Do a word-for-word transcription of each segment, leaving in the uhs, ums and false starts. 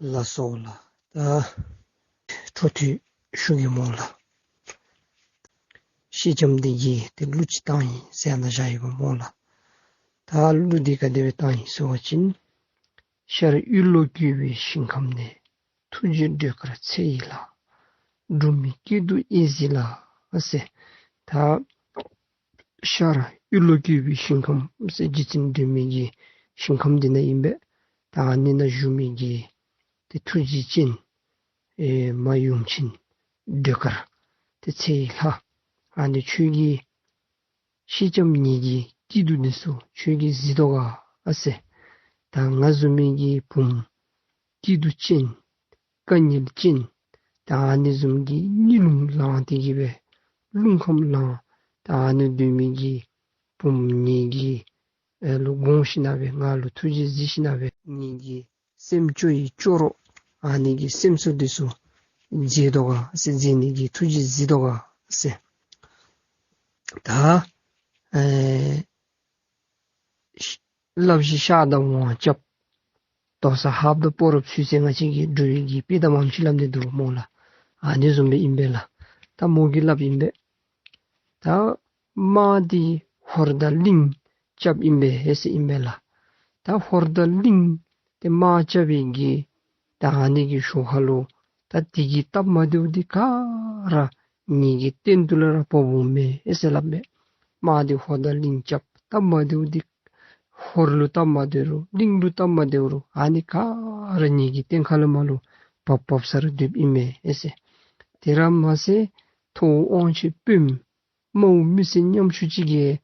ལགས་སོ་ལགས། ད་འཕྲོ་མཐུད་ཞུ་གེ་སྨོ་ལགས། ཤེལ་ལྕམ་འདི་གིས་ཏེ་གླུ་ཅིག་བཏང་ཡི་ཟེར་ནཱ་བཞག་ཡི་པ་སྨོ་ལགས། ད་གླུ་འདི་ག་དེ་སྦེ་བཏང་ཡི་ཟེར་བ་ཅིན། ཤར་གཡུ་ལོ་བཀོད་པའི་ཞིང་ཁམས་ནས། ཐུགས་རྗེའི་ཟློས་གར་ཚེ་ཡི་ལྷ། འབྲུག་མི་སྐྱིད་སྡུག་ཨེ་གཟིགས་ལ་ཟེར། ད་ཤར་གཡུ་ལོ་བཀོད་པའི་ཞིང་ཁམས་ཟེར་རྗེ་བཙུན་སྒྲོལ་མའི་གི་ཞིང་ཁམས་འདི་ནང་ཨིན་པས། ད་ཨ་ནི་ནང་བཞུགས་མི་གི་ཏེ་ཐུགས་རྗེ་ཅན་ཨེ་མ་ཡུམ་ཆེན་ཟློས་གར་ཏེ་ཚེ་ཡི་ལྷ། ཨ་ནི་ཁྱོད་ཀྱིས་ཤེལ་ལྕམ་ངེ་གི་སྐྱིད་སྡུག་འདི་ཚུ་ཁྱོད་ཀྱིས་གཟིགས་དོ་ག་ཟེར། ད་ང་བཟུམ་མའི་གི་བུམོ་སྐྱིད་སྡུག་ཅན་དཀའ་ངལ་ཅན་ད་ཨ་ནི་བཟུམ་གྱི་གཉིད་ལམ་ལངས་ཏེ་གི་སྦེ་རླུང་ཁམས་ལངས་ད་ཨ་ནི་སྡོད་མི་གི་བུམོ་ངེ་གི་ཨེ་ལུ་དགོངས་ཞིན་ན་སྦེ་ང་ལུ་ཐུགས་རྗེ་གཟིགས་ཞིན་ན་སྦེ་ངེ་གི་སེམས་སྐྱོ་བའི་སྐྱོ་རོགས་ཨ་ནི་གི་སེམས་གསོ་འདི་ཚུ་མཛད་དོ་ག་ཟེར། མཛད་ནི་གི་ཐུགས་རྗེ་གཟིགས་དོ་ག་ཟེར། ད་ཨེ་སླབ་གཞི་ཤར་དང་ཝང་རྐྱབ། དོ་ས་ཧཱཔ་དང་སྤ་རོཔ་ཚུད་ཟེར་ང་བཅས་ཀྱི་འབྲུག་པའི་གི་དཔེ་གཏམ་ཨམ་ཅིག་སླབ་ནི་འདུག་སྨོ་ལགས། ཨ་ནི་བཟུམ་སྦེ་ཨིན་པས་ལགས། ད་མོ་གིས་སླབ་ཨིན་པས། ད་དམག་འདི་ཧོར་དང་གླིང་རྐྱབ་ཨིན་པས་ཟེར་ཨིན་པས་ལགས། ད་ཧོར་དང་གླིང་ཏེ་དམག་རྐྱབ་པའི་གི་ད་ཨ་ནི་གི་ཞོར་ཁ་ལུ་ད་དེ་གི་སྟབས་མ་བདེཝ་འདི་ག་ར་ངེ་གི་སྟེང་དུ་ལས་ར་འབབ་འོང་མས་ཟེར་སླབ་མས། དམག་འདི་ཧོར་དང་གླིང་རྐྱབ་སྟབས་མ་བདེཝ་འདི་ཧོར་ལུ་སྟབས་མ་བདེ་རུང་གླིང་ལུ་སྟབས་མ་བདེ་རུང་ཨ་ནི་ག་ར་ངེ་གི་སྟེང་ཁ་ལས་མར་ལུ་འབབ་འབབ་ས་ར་སྡོདཔ་ཨིན་མས་ཟེར། དེ་ར་མ་ཚད་ཐོ་དབང་ཆེ་དཔོནམ་དམའཝ་མི་སེར་ཉམ་ཆུང་ཅིག་གིས་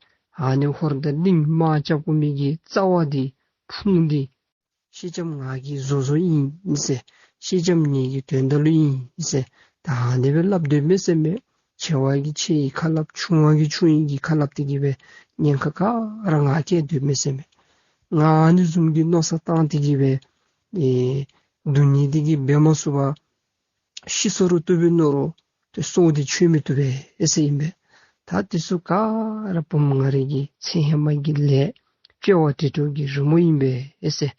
ཨ་ནི་ཧོར་དང་གླིང་དམག་རྐྱབ་དགོ་མི་གི་རྩ་བ་འདི་ཕུང་འདི་ཤེལ་ལྕམ་ང་གིས་བཟོ་བཟོཝ་ཨིན་ཟེར། ཤེལ་ལྕམ་ངེ་གི་དོན་དག་ལུ་ཨིན་ཟེར། ད་ཨ་ནི་སྦེ་སླབ་སྡོདཔ་མས་ཟེར་མས། ཆེ་བ་གིས་ཆེ་ཡི་ཁ་སླབ་ཆུང་བ་གིས་ཆུང་ཡི་གི་ཁ་སླབ་སྟེ་གི་སྦེ་ཉེན་ཁ་ག་ར་ང་བཀལ་སྡོདཔ་མས་ཟེར་མས། ང་ཨ་ནི་བཟུམ་གྱི་མནོ་བསམ་བཏང་སྟེ་གི་སྦེ་ཨེ་སྡུག་བསྔལ་འདི་གིས་འབད་མ་ཚུགས་པར་ཤི་སོ་རུང་བཏུབ་པས་མནོ་རུང་ཏེ་སྲོག་འདི་ཆད་མི་བཏུབ་པས་ཟེར་ཨིན་པས། ད་འདི་ཚུ་ག་ར་བུམོ་ང་རའི་གི་ཚེ་ཧེ་མ་གི་ལས་དཔྱལ་བ་དྲི་གྲོལ་གྱི་རི་མོ་ཨིན་པས་ཟེར།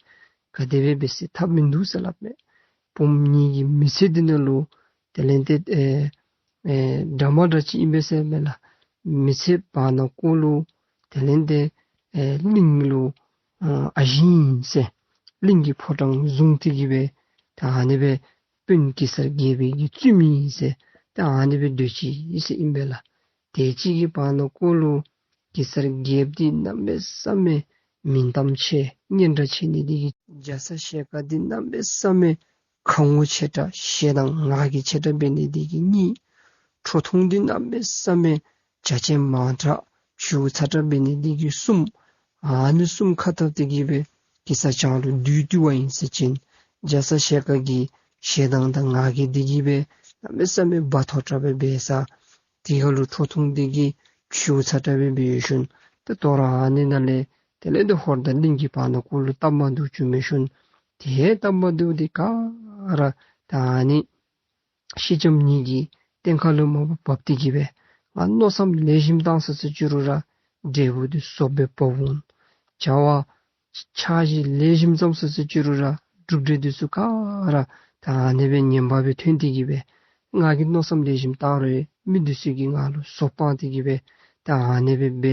ག་དེ་སྦེ་འབད་ཟེར་ཐབས་མིན་འདུག་ཟེར་སླབ་མས། བུམོ་ངེ་གི་མི་ཚེ་འདི་ནང་ལུ་དེ་ལས་ཏེ་ཨེ་ཨེ་འདྲ་མ་འདྲ་ཅིག་ཨིན་པས་ཟེར་མས་ལགས། མི་ཚེ་བར་ན་ཀོ་ལུ་དེ་ལས་ཏེ་ཨེ་གླིང་ལུ་ཨ་ཨ་ཞེ་ཨིན་ཟེར། གླིང་གི་ཕོ་བྲང་བཟུང་སྟེ་གི་སྦེ་ད་ཨ་ནི་སྦེ་དཔོན་གེ་སར་རྒྱལ་པོའི་གི་བཙུནམོ་ཨིན་ཟེར། ད་ཨ་ནི་སྦེ་སྡོད་ཅི་ཟེར་ཨིན་པས་ལགས། དེ་ཅིག་གི་བར་ན་ཀོ་ལུ་གེ་སར་རྒྱལཔོ་འདི་གནམ་མེད་ས་མེད་མིང་གཏམ་ཆེ་སྙན་གྲགས་ཆེ་ནི་འདི་གིས་རྒྱ་ཚ་ཞལ་དཀར་འདི་གནམ་མེད་ས་མེད་ཁ་ངོ་ཆེ་དྲགས་ཞེ་སྡང་ང་རྒྱལ་ཆེ་དྲགས་འབད་ནི་འདི་གིས་གཉིས། ཁྲོ་ཐུང་འདི་གནམ་མེད་ས་མེད་བྱ་སྤྱོད་མང་དྲགས་ཕྱི་དབུགས་ཚ་དྲགས་འབད་ནི་འདི་གིས་གསུམ། ཨ་ནི་གསུམ་ཁ་འཐབ་སྟེ་གི་སྦེ་གེ་སར་རྐྱང་ལུ་བདུད་བཏུལ་བ་ཨིན་ཟེར་ཅིན་རྒྱ་ཚ་ཞལ་དཀར་གྱི་ཞེ་སྡང་དང་ང་རྒྱལ་འདི་གིས་སྦེ་གནམ་མེད་ས་མེད་བ་ཐོ་དྲགས་སྦེ་འབད་ས། དེ་ཁ་ལུ་ཁྲོ་ཐུང་འདི་གིས་ཕྱི་དབུགས་ཚ་དྲགས་སྦེ་འབད་ཡོད་ཤུལ་ཏེ་དོ་རུང་ཨ་ནི་ནང་ལས་དེ་ལས་ཏེ་ཧོར་དང་གླིང་གི་བར་ན་ཀོ་ལུ་སྟབས་མ་བདེཝ་བྱུང་མི་ཤུལ་ཏེ་སྟབས་མ་བདེཝ་འདི་ག་ར་ད་ཨ་ནི་ཤེལ་ལྕམ་ངེ་གི་སྟེང་ཁ་ལུ་མར་བབས་ཏེ་གི་སྦེ་ང་མནོ་བསམ་ལེགས་ཤོམ་བཏང་ས་ཟེར་ཅི་རུང་ར་འབྲས་བུ་འདི་སོབ་སྦེ་འབབ་འོང་། བྱ་བ་འཆར་གཞི་ལེགས་ཤོམ་བརྩམ་ས་ཟེར་ཅི་རུང་ར་གྲུབ་འབྲས་འདི་ཚུ་ག་ར་ད་ཨ་ནི་སྦེ་ངན་པ་སྦེ་ཐོན་ཏེ་གི་སྦེ་ང་གིས་མནོ་བསམ་ལེགས་ཤོམ་བཏང་རུང་མི་འདི་ཚུ་གིས་ང་ལུ་སོབ་སྤང་སྟེ་གི་སྦེ་ད་ཨ་ནི་སྦེ་འབད་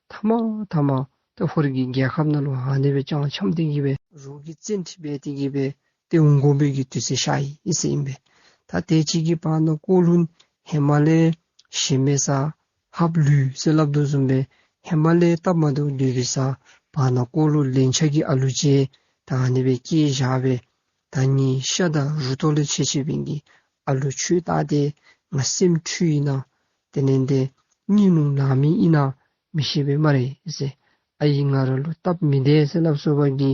མཐའ་མ་མཐའ་མ་ད་ཧོར་གྱི་རྒྱལ་ཁབ་ནང་ལུ་ཨ་ནི་སྦེ་ཅང་འཁྱམས་ཏེ་གི་སྦེ་རོགས་ཀྱི་བཙན་ཁྲིད་འབད་དེ་གི་སྦེ་ཏེ་འོང་དགོ་པའི་གི་དུས་ཚོད་ཤར་ཡི་ཟེར་ཨིན་པས། ད་དེ་ཅིག་གི་བར་ན་ཀོ་ལུ་ཧེ་མ་ལས་ཞེན་མེད་ས་ཧབ་ལུས་ཟེར་སླབ་དོ་བཟུམ་སྦེ་ཧེ་མ་ལས་སྟབས་མ་བདེཝ་སྡོད་པའི་ས་བར་ན་ཀོ་ལུ་ལན་ཆགས་ཀྱི་ཨ་ལུ་ཅིག་ད་ཨ་ནི་སྦེ་སྐྱེས་བཞག་སྦེ་ད་ངེའི་ཤ་དང་རུ་ཏོ་ལས་ཆད་ཆད་པའི་གི་ཨ་ལུ་ཁྱོད་ད་ཏེ་ང་སེམས་འཁྲུལ་ཨིན་ན་དེ་ལས་ཏེ་གཉིད་ལམ་ལངས་མི་ཨིན་ན་མི་ཤེས་པས་སྨ་རེ་ཟེར། ཨའི་ང་ར་ལུ་སྟབས་མི་བདེ་ཟེར་སླབ་སོ་བ་གི་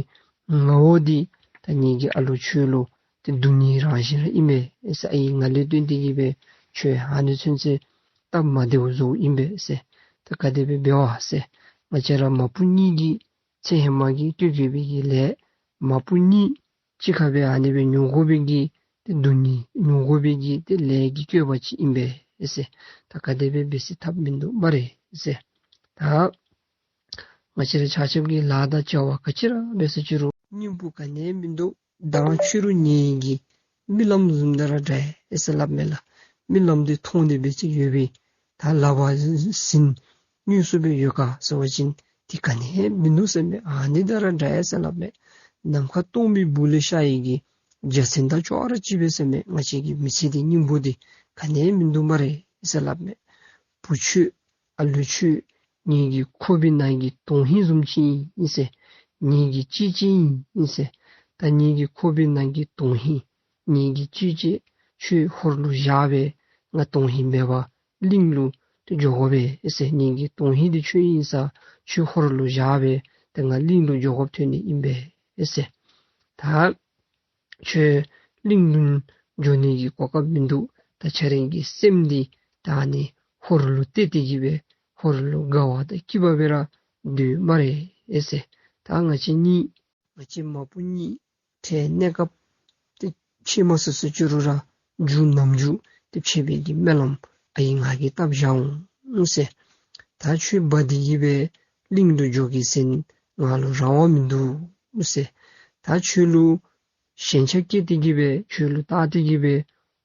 ངོ་བོ་འདི་ད་ངེ་གི་ཨ་ལུ་ཁྱོད་ལུ་ཏེ་སྡུག་བསྔལ་རང་བཞིན་ར་ཨིན་མས་ཟེར། ཨའི་ང་ལས་བརྟེན་ཏེ་གི་སྦེ་ཁྱོད་ཨ་ནི་ཚུན་ཚོད་སྟབས་མ་བདེཝ་བཟོཝ་ཨིན་པས་ཟེར། ད་ག་དེ་སྦེ་འབད་བ་ཟེར། ང་བཅས་ར་མ་བུ་གཉིས་ཀྱི་ཚེ་ཧེ་མ་གི་བསྐྱལ་བསྐྱལ་བའི་གི་ལས་མ་བུ་གཉིས་གཅིག་ཁར་སྦེ་ཨ་ནི་སྦེ་མྱོང་དགོ་པའི་གི་ཏེ་སྡུག་བསྔལ་མྱོང་དགོ་པའི་གི་ཏེ་ལས་ཀྱི་བསྐལ་པ་ཅིག་ཨིན་པས་ཟེར། ད་ག་དེ་སྦེ་འབད་ཟེར་ཐབས་མིན་འདུག་སྨ་རེ་ཟེར། ད་ང་བཅས་ར་ཆ་ཁྱབ་ཀྱིས་ལཱ་དང་བྱ་བ་ག་ཅི་ར་འབད་ཟེར་ཅི་རུང་སྙིང་པོ་ག་ནི་མིན་འདུག། མདང་ཕྱི་རུ་ངེ་གི་རྨི་ལམ་བཟུམ་དེ་ར་འདྲ་ཨེ་ཟེར་སླབ་མས་ལགས། རྨི་ལམ་འདི་མཐོང་སྟེ་འབད་ཅིག་ཡོད་པའི་ད་ལག་པ་ཟིན་དངོས་སུ་སྦེ་ཡོད་ག་ཟེར་བ་ཅིན་དེ་ག་ནི་ཡང་མིན་འདུག་ཟེར་མས། ཨ་ནི་དང་ར་འདྲ་ཨེ་ཟེར་སླབ་མས། ནམ་མཁའ་སྟོང་པའི་སྦུག་ལས་ཤར་ཡི་གི་འཇའ་ཚོན་དང་ཅོག་ར་གཅིག་པས་ཟེར་མས། ང་བཅས་ཀྱི་མི་ཚེ་འདི་སྙིང་པོ་འདི་ག་ནི་ཡང་མིན་འདུག་སྨ་རེ་ཟེར་སླབ་མས། བུ་ཁྱོད་ཨ་ལུ་ཁྱོད་ངེ་གི་ཁོག་པའི་ནང་གི་དོན་ཧིང་བཟུམ་ཅིག་ཨིན་ཟེར། ངེ་གི་གཅེས་གཅེས་ཨིན་ཟེར། ད་ངེ་གི་ཁོག་པའི་ནང་གི་དོན་ཧིང་ངེ་གི་གཅེས་གཅེས་ཁྱོད་ཧོར་ལུ་བཞག་སྦེ་ང་དོན་ཧིང་མེད་པར་གླིང་ལུ་ཏེ་འགྱོ་དགོ་པས་ཟེར། ངེ་གི་དོན་ཧིང་འདི་ཁྱོད་ཨིན་ས་ཁྱོད་ཧོར་ལུ་བཞག་སྦེ་ཏེ་ང་གླིང་ལུ་འགྱོ་དགོཔ་ཐོན་ནི་ཨིན་པས་ཟེར། ད་ཁྱོད་གླིང་ལུ་འགྱོ་ནི་གི་གོ་སྐབས་མིན་འདུག། ད་ཁྱོད་རའི་གི་སེམས་འདི་ད་ཨ་ནི་ཧོར་ལུ་གཏད་དེ་གི་སྦེ་ཧོར་ལུ་དགའ་བ་དང་སྐྱིད་པ་སྦེ་ར་སྡོད་སྨ་རེ་ཟེར། ད་ང་བཅས་གཉིས་ང་བཅས་མ་བུ་གཉིས་ཁྲལ་གནས་སྐབས་ཏེ་ཕྱད་མ་ཚུགས་ཚུགས་ཅི་རུང་ར་མཇུག་ནམ་མཇུག་ཏེ་ཕྱད་པའི་གི་སྨོན་ལམ་ཨའི་ང་གིས་བཏབ་བཞག་འོང་ཟེར། ད་ཁྱོད་འབག་སྟེ་གི་སྦེ་གླིང་དུ་འགྱོ་གེ་ཟེར་ང་ལུ་རང་དབང་མིན་འདུག་ཟེར། ད་ཁྱོད་ལུ་ཞེན་ཆགས་སྐྱེས་ཏེ་གི་སྦེ་ཁྱོད་ལུ་བལྟ་སྟེ་གི་སྦེ་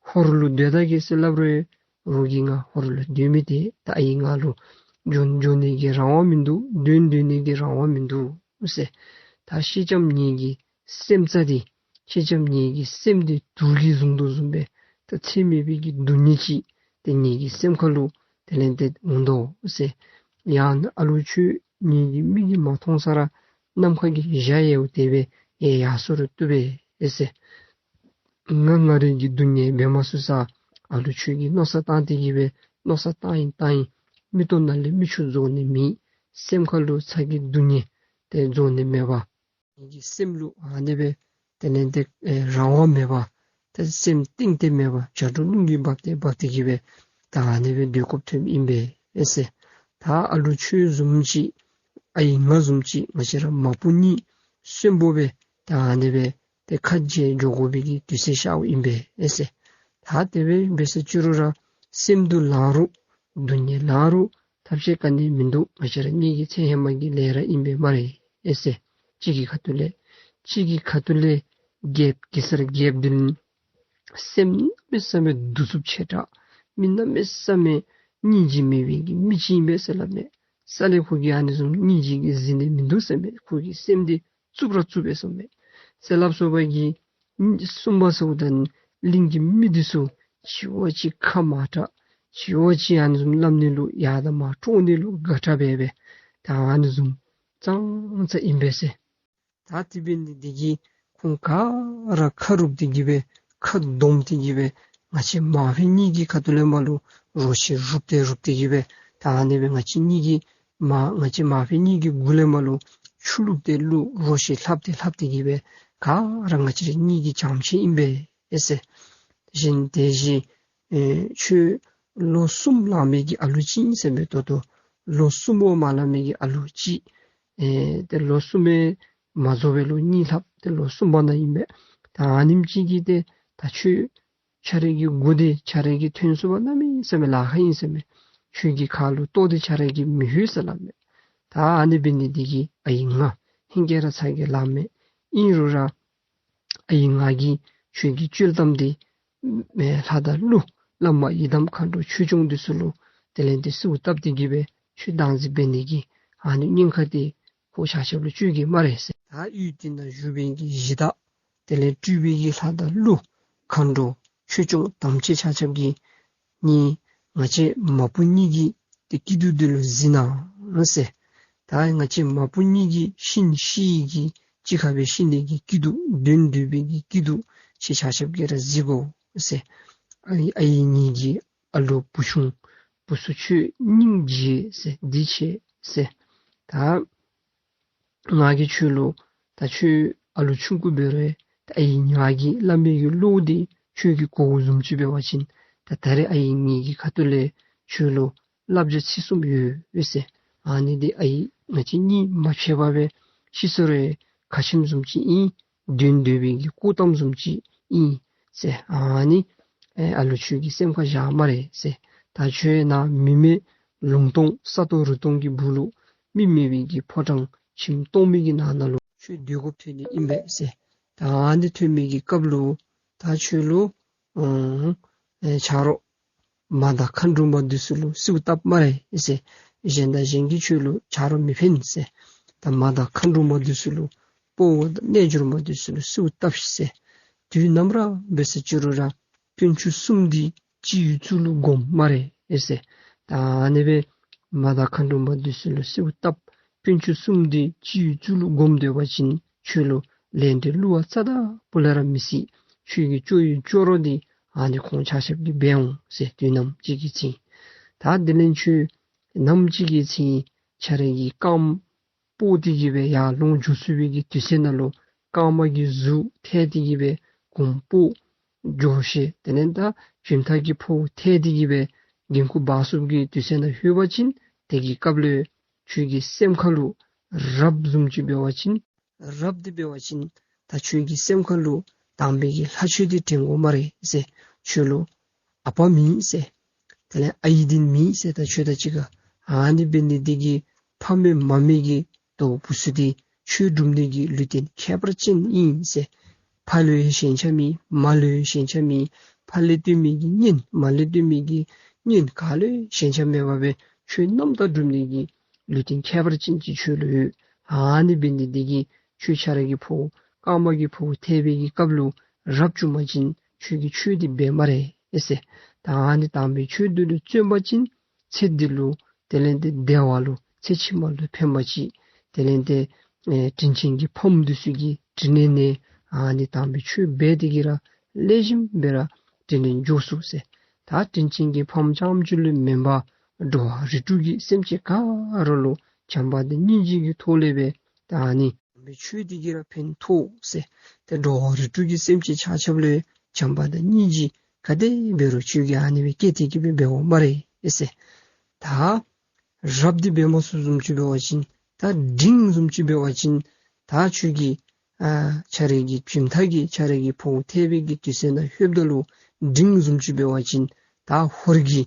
ཧོར་ལུ་སྡོད་ད་གེ་ཟེར་སླབ་རུང་རོགས་ཀྱིས་ང་ཧོར་ལུ་སྡོད་མི་དེ་ད་ཨའི་ང་ལུ་འགྱོ་འགྱོ་ནི་གི་རང་དབང་མིན་འདུག། སྡོད་སྡོད་ནི་གི་རང་དབང་མིན་འདུག་ཟེར། ད་སེང་ལྕམ་ངེ་གི་སེམས་རྩ་འདི་སེང་ལྕམ་ངེ་གི་སེམས་འདི་དུག་གིས་བཟུང་དོ་བཟུམ་སྦེ་ད་ཚད་མེད་པའི་གི་སྡུག་བསྔལ་ཅིག་ཏེ་ངེ་གི་སེམས་ཁ་ལུ་དེ་ལས་ཏེ་འོང་དོ་ཟེར། ཡང་ཨ་ལུ་ཁྱོད་ངེ་གི་མིག་གིས་མ་མཐོང་ས་ར་ནམ་མཁའ་གི་འཇའ་ཡལཝ་དེ་སྦེ་ཡལ་ཡར་སོ་རུང་བཏུབ་པས་ཟེར། ང་ང་རའི་གི་སྡུག་བསྔལ་འབད་མ་ཚུགས་ས་ཨ་ལུ་ཁྱོད་ཀྱིས་མནོ་བསམ་བཏང་སྟེ་གི་སྦེ་མནོ་བསམ་བཏང་ཡི་བཏང་ཡི་མིག་ཏོ་ནང་ལས་མིག་ཆུ་རྫོགས་ནི་མེད། སེམས་ཁ་ལུ་ཚ་གྱང་སྡུག་བསྔལ་དེ་རྫོགས་ནི་མེད་པར་ངེ་གི་སེམས་ལུ་ཨ་ནི་སྦེ་དེ་ལས་ཏེ་ཨེ་རང་དབང་མེད་པར་ཏེ་སེམས་གཏིང་སྟེ་མེད་པར་བྱ་སྒྲོ་རླུང་གིས་འབག་སྟེ་འབག་སྟེ་གི་སྦེ་ད་ཨ་ནི་སྦེ་སྡོད་དགོཔ་ཐོནམ་ཨིན་པས་ཟེར། ད་ཨ་ལུ་ཁྱོད་བཟུམ་ཅིག་ཨའི་ང་བཟུམ་ཅིག་ང་བཅས་ར་མ་བུ་གཉིས་གསོན་པོ་སྦེ་ད་ཨ་ནི་སྦེ་ཏེ་ཁ་འབྱལ་འགྱོ་དགོ་པའི་གི་དུས་ཚོད་ཤརཝ་ཨིན་པས་ཟེར། ད་དེ་སྦེ་འབད་ས་ཅི་རུང་ར་སེམས་སྡུག་ལང་རུང་སྡུག་བསྔལ་ལང་རུང་ཐབས་ཤེས་ག་ནི་མིན་འདུག། ང་བཅས་ར་གཉིས་ཀྱི་ཚེ་ཧེ་མ་གི་ལས་ར་ཨིན་པས་སྨ་རེ་ཟེར། གཅིག་གི་ཁ་ཐུག་ལས་གཅིག་གི་ཁ་ཐུག་ལས་རྒྱལཔོ་གེ་སར་རྒྱལཔོ་འདི་ལུ་སེམས་གནམ་མེད་ས་མེད་གདུག་རྩུབ་ཆེ་དྲགས་མི་གནམ་མེད་ས་མེད་སྙིང་རྗེ་མེད་པའི་གི་མི་ཅིག་ཨིན་པས་ཟེར་སླབ་མས། ས་ལས་ཁོ་གིས་ཨ་ནི་བཟུམ་སྙིང་རྗེ་གིས་གཟིགས་ནི་མིན་འདུག་ཟེར་མས། ཁོ་གི་སེམས་འདི་རྩུབ་ར་རྩུབ་པས་ཟེར་མས། ཟེར་སླབ་སོ་བ་གིས་གསུངས་པ་སོ་ད་གླིང་གི་མི་འདི་ཚུ་གཅིག་བ་གཅིག་ཁ་མ་གྲགས་གཅིག་བ་གཅིག་ཨ་ནི་བཟུམ་སླབ་ནི་ལུ་ཡར་དང་མར་དཀྲོག་ནི་ལུ་དགའ་དྲགས་འབད་འབད་ད་ཨ་ནི་བཟུམ་ཙང་ཙ་ཨིན་པས་ཟེར། ད་དེ་འབད་ནི་འདི་གིས་ཁོང་ག་ར་ཁ་རུབ་སྟེ་གི་སྦེ་ཁ་བསྡོམས་ཏེ་གི་སྦེ་ང་བཅས་མ་བུ་གཉིས་ཀྱི་ཁ་ཐུག་ལས་མར་ལུ་རོ་ཁྱི་རུབ་སྟེ་རུབ་སྟེ་གི་སྦེ་ད་ཨ་ནི་སྦེ་ང་བཅས་གཉིས་ཀྱི་མ་ང་བཅས་མ་བུ་གཉིས་ཀྱི་མགུ་ལས་མར་ལུ་ཆུ་བླུགས་ཏེ་བླུགས། རོ་ཁྱི་ལྷབ་སྟེ་ལྷབ་སྟེ་གི་སྦེ་ག་ར་ང་བཅས་ར་གཉིས་ཀྱི་བྱམས་ཆེ་ཨིན་པས་ཟེར། དེ་བཞིན་དེ་བཞིན་ཨེ་ཁྱོད་ལོ་གསུམ་ལང་མི་གི་ཨ་ལུ་ཅིག་ཨིན་ཟེར་མས། ད་ལྟོ་ལོ་གསུམ་པོ་མ་ལང་མི་གི་ཨ་ལུ་ཅིག་ཨེ་ཏེ་ལོ་གསུམ་པོ་མ་རྫོགས་པའི་ལོ་གཉིས་ལྷགཔ་ཏེ་ལོ་གསུམ་པ་ནང་ཨིན་པས། ད་ཨ་ནེམ་ཅིག་གིས་ཏེ་ད་ཁྱོད་ཁྱོད་རའི་གི་མགུ་འདི་ཁྱོད་རའི་གིས་འཐེན་ཚུགས་པར་གནམ་མེད་ས་མེད་ལཱ་ཁག་ཨིན་ཟེར་མས། ཁྱོད་ཀྱི་ཁ་ལུ་ལྟོ་འདི་ཁྱོད་རའི་གིས་མི་ལྷོད་ཟེར་སླབ་མས། ད་ཨ་ནི་འབད་ནི་འདི་གིས་ཨའི་ང་ཧིང་གིས་ར་ཚ་གྱང་ལངམ་མས། ཨིན་རུང་ར་ཨའི་ང་གིས་ཁྱོད་ཀྱི་སྤྱོད་གཏམ་འདི་ཨེ་ལྷ་དང་ཀླུ་བླ་མ་ཡི་དམ་མཁའ་འགྲོ་ཆོས་སྐྱོང་འདི་ཚུ་ལུ་དེ་ལས་ཏེ་གསོལཝ་བཏབ་སྟེ་གི་སྦེ་ཁྱོད་བདག་འཛིན་འབད་ནི་གི་ཨ་ནི་ཉེན་ཁ་འདི་ཁོང་ཆ་ཁྱབ་ལུ་བཅོལ་གེ་སྨ་རེ་ཟེར། ད་ཡུལ་དེ་ནང་བཞུགས་པའི་གི་གཞི་བདག་དེ་ལས་སྤྲུལ་པའི་གི་ལྷ་དང་ཀླུ་མཁའ་འགྲོ་ཆོས་སྐྱོང་དམ་ཅན་ཆ་ཁྱབ་ཀྱིས་ནི་ང་བཅས་མ་བུ་གཉིས་ཀྱི་ཏེ་སྐྱིད་སྡུག་འདི་ལུ་གཟིགས་གནང་ཟེར། ད་ང་བཅས་མ་བུ་གཉིས་ཀྱི་ཤི་ནི་ཤི་ཡི་གི་གཅིག་ཁར་སྦེ་ཤི་ནི་གི་སྐྱིད་སྡུག་སྡོད་སྡོད་པའི་གི་སྐྱིད་སྡུག་ཁྱེད་ཆ་ཁྱབ་ཀྱིས་ར་གཟིགས་དགོ་ཟེར། ཨའི་ཨའི་ངེ་གི་ཨ་ལུ་བུ་ཆུང་བུ་ཚུ་ཁྱོད་སྙིང་རྗེ་ཟེར་འདི་ཆེ་ཟེར། ད་ང་གིས་ཁྱོད་ལུ་ད་ཁྱོད་ཨ་ལུ་ཆུང་ཀུ་འབད་རུང་ད་ཨའི་ང་གིས་སླབ་མི་གི་བློ་འདི་ཁྱོད་ཀྱིས་གོ་བཟུམ་ཅིག་འབད་བ་ཅིན་ད་ད་རེས་ཨའི་ངེ་གི་ཁ་ཐུག་ལས་ཁྱོད་ལུ་བསླབ་བྱ་ཚིག་གསུམ་ཡོད་ཟེར། ཨ་ནི་འདི་ཨའི་ང་བཅས་གཉིས་མ་ཕྱད་པར་སྦེ་ཤི་སོང་རུང་ཁ་ཆེམས་བཟུམ་ཅིག་ཨིན། དོན་འདོད་པའི་གི་སྐུ་གཏམ་བཟུམ་ཅིག་ཨིན་ཟེར། ཨ་ནི་ཨེ་ཨ་ལུ་ཁྱོད་ཀྱིས་སེམས་ཁར་བཞག་སྨ་རེ་ཟེར། ད་ཁྱོད་ནཱ་མི་མེད་ལུང་སྟོང་ས་སྟོང་རི་སྟོང་གི་སྦུག་ལུ་མི་མེད་པའི་གི་ཕོ་བྲང་ཁྱིམ་སྟོང་མི་གི་ནང་ན་ལུ་ཁྱོད་སྡོད་དགོཔ་ཐོན་ནི་ཨིན་པས་ཟེར། ད་ཨ་ནི་ཐོན་མི་གི་སྐབས་ལུ་ད་ཁྱོད་ལུ་ཨ་ཨེ་ཆ་རོགས་མ་དང་མཁའ་འགྲོ་མ་འདི་ཚུ་ལུ་གསོལཝ་བཏབ་སྨ་རེ་ཨེ་ཟེར། གཞན་དང་གཞན་གྱིས་ཁྱོད་ལུ་ཆ་རོགས་མི་ཕན་ཟེར། ད་མ་དང་མཁའ་འགྲོ་མ་འདི་ཚུ་ལུ་དཔའ་བོ་དང་རྣལ་འབྱོར་མ་འདི་ཚུ་ལུ་གསོལཝ་བཏབ་ཤིག་ཟེར། དུས་ནམ་ར་འབད་ས་ཅི་རུང་ར་དཀོན་མཆོག་གསུམ་འདི་སྤྱི་གཙུག་ལུ་སྒོམ་སྨ་རེ་ཨེ་ཟེར། ད་ཨ་ནི་སྦེ་མ་དང་མཁའ་འགྲོ་མ་འདི་ཚུ་ལུ་གསོལཝ་བཏབ། དཀོན་མཆོག་གསུམ་འདི་སྤྱི་གཙུག་ལུ་སྒོམ་སྡོད་པ་ཅིན་ཁྱོད་ལུ་ལས་འབྲས་བསླུ་བ་རྩ་དང་པོ་ལས་ར་མི་སྲིད། ཁྱོད་ཀྱི་སྐྱོ་ཡི་སྐྱོ་རོགས་འདི་ཨ་ནི་ཁོང་ཆ་ཁྱབ་ཀྱིས་འབད་འོང་ཟེར། དུས་ནམ་ཅིག་གི་ཚེ་ད་དེ་ལས་ཁྱོད་ནམ་ཅིག་གི་ཚེ་ཁྱོད་རའི་གི་རྐངམ་སྤོ་སྟེ་གི་སྦེ་ཡར་ལོང་འགྱོ་ཚུགས་པའི་གི་དུས་ཚོད་ནང་ལུ་རྐངམ་གི་གཟུགས་ཐལ་ཏེ་གི་སྦེ་གོམ་སྤོ་འགྱོ་ཤེས། དེ་ལས་ད་བྱེམ་ཐག་གི་ཕོཝ་ཐལ་ཏེ་གི་སྦེ་འགན་ཁུར་འབག་ཚུགས་ཀྱི་དུས་ཚོད་ནང་ལྷོད་པ་ཅིན་དེ་གི་སྐབས་ལུ་ཁྱོད་ཀྱི་སེམས་ཁ་ལུ་རབ་བཟུམ་ཅིག་འབད་བ་ཅིན་རབ་འདི་འབད་བ་ཅིན་ད་ཁྱོད་ཀྱི་སེམས་ཁ་ལུ་དམ་པའི་གི་ལྷ་ཆོས་འདི་དྲན་དགོ་སྨ་རེ་ཟེར། ཁྱོད་ལུ་ཨ་པ་མེད་ཟེར། དེ་ལས་ཨའི་འདི་མེད་ཟེར། ད་ཁྱོད་དང་གཅིག་ཁར་ཨ་ནི་འབད་ནི་འདི་གིས་ཕ་མེད་མ་མེད་ཀྱི་དོ་བུ་ཚུ་འདི་ཁྱོད་སྒྲུབ་ནི་གི་ལུས་རྟེན་ཁྱད་པར་ཅན་ཨིན་ཟེར། ཕ་ལུ་ཡང་ཞེན་ཆགས་མེད། མ་ལུ་ཡང་ཞེན་ཆགས་མེད། ཕ་ལས་བཏོན་མི་གི་གཉེན་མ་ལས་བཏོན་མི་གི་གཉེན་ག་ལུ་ཡང་ཞེན་ཆགས་མེད་པར་སྦེ་ཁྱོད་རྣམ་དག་སྒྲུབ་ནི་གི་ལུས་རྟེན་ཁྱད་པར་ཅན་ཅིག་ཁྱོད་ལུ་ཡོད། ཨ་ནི་འབད་ནི་འདི་གིས་ཁྱོད་ཁྱོད་རའི་གི་ཕོཝ་རྐངམ་གི་ཕོཝ་ཐལ་བའི་གི་སྐབས་ལུ་རབ་བྱུང་པ་ཅིན་ཁྱོད་ཀྱིས་ཆོས་འདི་འབད་སྨ་རེ་ཨེ་ཟེར། ད་ཨ་ནི་དམ་པའི་ཆོས་འདི་ལུ་བརྩོན་པ་ཅིན་ཚེ་འདི་ལུ་དེ་ལས་ཏེ་བདེ་བ་ལུ་ཚེ་ཕྱི་མ་ལུ་ཕན་པ་ཅིག། དེ་ལས་ཏེ་ཨེ་དྲིན་ཅན་གྱི་ཕམ་འདི་ཚུ་གི་དྲིན་ལན་ནི་ཨ་ནི་དམ་པའི་ཆོས་འབད་དེ་གིས་ར་ལེགས་ཤོམ་སྦེ་ར་དྲིན་ལན་འཇལ་ཚུགས་ཟེར། ད་དྲིན་ཅན་གྱི་ཕམ་རྐྱངམ་ཅིག་ལུ་མེན་པར་འགྲོ་བ་རིགས་དྲུག་གི་སེམས་ཅན་ག་ར་ལུ་བྱམས་པ་དང་སྙིང་རྗེ་གི་ཐོག་ལས་སྦེ་ད་ཨ་ནི་དམ་པའི་ཆོས་འདི་གིས་ར་ཕན་ཐོགས་ཟེར། ཏེ་འགྲོ་བ་རིགས་དྲུག་གི་སེམས་ཅན་ཆ་ཁྱབ་ལུ་བྱམས་པ་དང་སྙིང་རྗེ་ག་དེ་འབད་རུང་ཁྱོད་ཀྱིས་ཨ་ནི་སྦེ་བསྐྱེད་དེ་གི་སྦེ་འབད་དགོ་སྨ་རེ་ཨེ་ཟེར། ད་རབ་འདི་འབད་མ་ཚུགསཔ་བཟུམ་ཅིག་འབད་བ་ཅིན་ད་འབྲིང་བཟུམ་ཅིག་འབད་བ་ཅིན་ད་ཁྱོད་ཀྱི་ཨ་ཁྱོད་རའི་གི་བྱེམ་ཐག་གི་ཁྱོད་རའི་གི་ཕོཝ་ཐལ་བའི་གི་དུས་ཚོད་ནང་ལྷོདཔ་ད་ལུ་འབྲིང་བཟུམ་ཅིག་འབད་བ་ཅིན་ད་ཧོར་གྱི་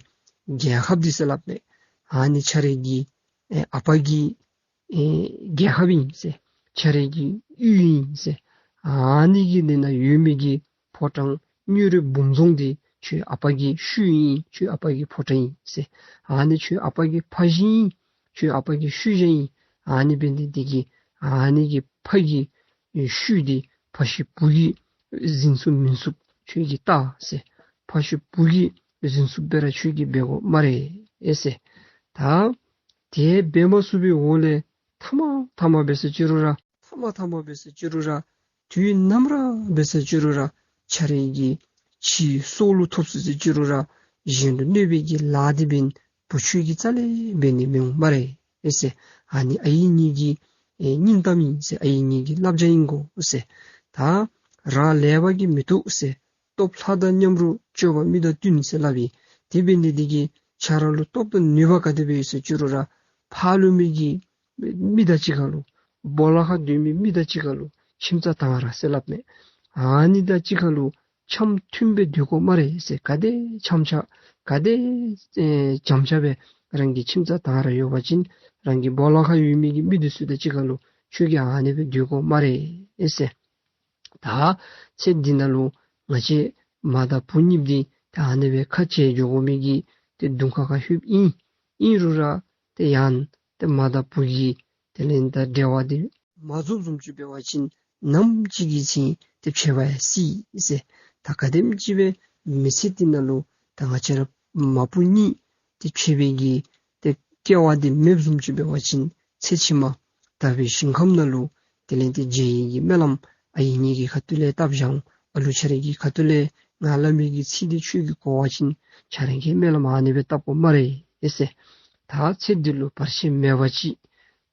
རྒྱལ་ཁབ་འདི་ཟེར་སླབ་མས། ཨ་ནི་ཁྱོད་རའི་གི་ཨེ་ཨ་པ་གི་ཨེ་རྒྱལ་ཁབ་ཨིན་ཟེར། ཁྱོད་རའི་གི་ཡུལ་ཨིན་ཟེར། ཨ་ནི་གི་ནང་ན་ཡོད་མི་གི་ཕོ་བྲང་མྱུར་རོལ་འབུམ་རྫོང་འདི་ཁྱོད་ཨ་པ་གི་ཤུལ་ཨིན། ཁྱོད་ཨ་པ་གི་ཕོ་བྲང་ཨིན་ཟེར། ཨ་ནི་ཁྱོད་ཨ་པ་གི་ཕ་གཞིས་ཨིན། ཁྱོད་ཨ་པ་གི་ཤུལ་བཞག་ཨིན། ཨ་ནི་འབད་ནི་འདི་གིས་ཨ་ནི་གི་ཕ་གི་ཤུལ་འདི་ཕ་ཤུལ་བུ་གིས་ཟིན་ཚུགས་མིན་ཚུགས་ཁྱོད་ཀྱིས་བལྟ་ཟེར། ཕ་ཤུལ་བུ་གིས་ཟིན་ཚུགསཔ་སྦེ་ར་ཁྱོད་ཀྱིས་འབད་དགོ་སྨ་རེ་ཨེ་ཟེར། ད་དེ་འབད་མ་ཚུགས་པའི་འོག་ལས་ཐ་མ་ཐ་མ་འབད་ས་ཅི་རུང་ར་ཐ་མ་ཐ་མ་འབད་ས་ཅི་རུང་ར་དུས་ནམ་ར་འབད་ས་ཅི་རུང་ར་ཁྱོད་རའི་གི་ཕྱིའི་སྲོག་ལུ་ཐོགས་ས་ཅི་རུང་ར་གཞན་ལུ་གནོད་པའི་གི་ལཱ་འདི་འབདན་བུ་ཁྱོད་ཀྱིས་རྩ་ལས་འབད་ནི་མི་འོང་སྨ་རེ་ཨེ་ཟེར། ཨ་ནི་ཨའི་ངེ་གི་ཨེ་སྙིང་གཏམ་ཨིན་ཟེར། ཨའི་ངེ་གི་བསླབ་བྱ་ཨིན་གོ་ཟེར། ད་རང་ལེགས་པ་གིས་མི་ཐོགས་ཟེར། སྟོབས་ལྷ་དང་མཉམ་རུང་སྤྱོད་པ་མི་དང་བསྟུན་ཟེར་སླབ་ཨིན། དེ་འབད་ནི་འདི་གིས་ཁྱོད་ར་ལུ་སྟོབས་དང་ནུས་པ་ག་དེ་སྦེ་ཡོད་ས་ཅི་རུང་ར་ཕར་ལུ་མི་གི་མི་དང་གཅིག་ཁར་ལུ་སྦོ་ལོགས་ཁར་སྡོད་མི་མི་དང་གཅིག་ཁར་ལུ་ཁྱིམ་ཚང་དང་ར་ཟེར་སླབ་མས། ཨ་ནི་དང་གཅིག་ཁར་ལུ་འཆམ་མཐུན་སྦེ་སྡོད་དགོ་སྨ་རེ་ཟེར། ག་དེ་འཆམ་ཆ་ག་དེ་ཨེ་འཆམ་ཆ་སྦེ་རང་གི་ཁྱིམ་ཚང་དང་ར་ཡོད་པ་ཅིན་རང་གི་སྦོ་ལོགས་ཁར་ཡོད་མི་གི་མི་འདི་ཚུ་དང་གཅིག་ཁར་ལུ་ཁྱོད་ཀྱིས་ཨ་ནི་སྦེ་སྡོད་དགོ་སྨ་རེ་ཨེ་ཟེར། ད་ཚེ་འདི་ནང་ལུ་ང་བཅས་མ་དང་བུ་གཉིས་འདི་ད་ཨ་ནི་སྦེ་ཁ་འབྱལ་འགྱོ་དགོ་མི་གི་ཏེ་གདོང་ཁ་ཁར་ལྷོདཔ་ཨིན། ཨིན་རུང་ར་ཏེ་ཡང་ཏེ་མ་དང་བུ་གི་དེ་ལས་ད་འབྲེལ་བ་འདི་མ་རྫོགསཔ་བཟུམ་ཅིག་འབད་བ་ཅིན་ནམ་ཅིག་གི་ཚེ་ཏེ་ཕྱད་པ་ཡང་སྲིད་ཟེར། ད་ག་དེམ་ཅིག་སྦེ་མི་ཚེ་འདི་ནང་ལུ་ད་ང་བཅས་ར་མ་བུ་གཉིས་ཏེ་ཕྱད་པའི་གི་ཏེ་སྐལ་བ་འདི་མེདཔ་བཟུམ་ཅིག་འབད་བ་ཅིན་ཚེ་ཕྱི་མ་དག་པའི་ཞིང་ཁམས་ནང་ལུ་དེ་ལས་ཏེ་མཇལ་ནི་གི་སྨོན་ལམ་ཨའི་ངེ་གི་ཁ་ཐུག་ལས་བཏབ་བཞག་འོང་། ཨ་ལུ་ཁྱོད་རའི་གི་ཁ་ཐུག་ལས་ང་སླབ་མི་གི་ཚིག་འདི་ཁྱོད་ཀྱིས་གོ་བ་ཅིན་ཁྱོད་ར་གིས་སྨོན་ལམ་ཨ་ནི་སྦེ་བཏབ་དགོ་སྨ་རེ་ཨེ་ཟེར། ད་ཚེ་འདི་ལུ་བར་ཆད་མེད་པ་ཅིག་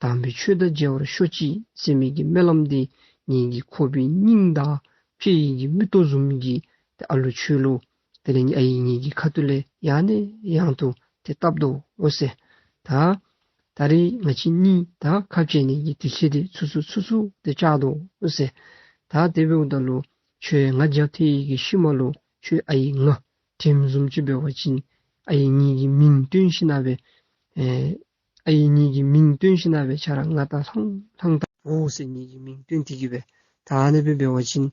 དམ་པའི་ཆོས་དང་མཇལ་བར་ཤོག་ཅིག་ཟེར་མི་གི་སྨོན་ལམ་འདི་ངེ་གི་ཁོག་པའི་སྙིང་དང་དཔྱལ་ཡི་གི་མིག་ཏོ་བཟུམ་གྱི་ཏེ་ཨ་ལུ་ཁྱོད་ལུ་དེ་ལས་ཨའི་ངེ་གི་ཁ་ཐུག་ལས་ཡང་ནས་ཡང་དུ་ཏེ་བཏབ་དོ་འོ་ཟེར། ད་ད་རིས་ང་བཅས་གཉིས་ད་ཁ་འབྱལ་ནི་གི་དུས་ཚོད་འདི་ཚུན་ཚོད་ཚུན་ཚོད་ཏེ་བཅག་དོ་འོ་ཟེར། ད་དེ་འབདཝ་ད་ལུ་ཁྱོད་ང་རྒྱབ་ཐལ་ཡི་གི་ཤུལ་མ་ལུ་ཁྱོད་ཨའི་ང་དྲནམ་བཟུམ་ཅིག་འབད་བ་ཅིན་ཨའི་ངེ་གི་མིང་བཏོན་ཞིནམ་ལས་ཨེ་ཨའི་ངེ་གི་མིང་བཏོན་ཞིནམ་ལས་ཁྱོད་ར་ང་ད་ལྷང་ལྷང་ད་འོ་ཟེར་ངེ་གི་མིང་བཏོན་ཏེ་གི་སྦེ་ ད་ཨ་ནི་སྦེ་འབད་བ་ཅིན་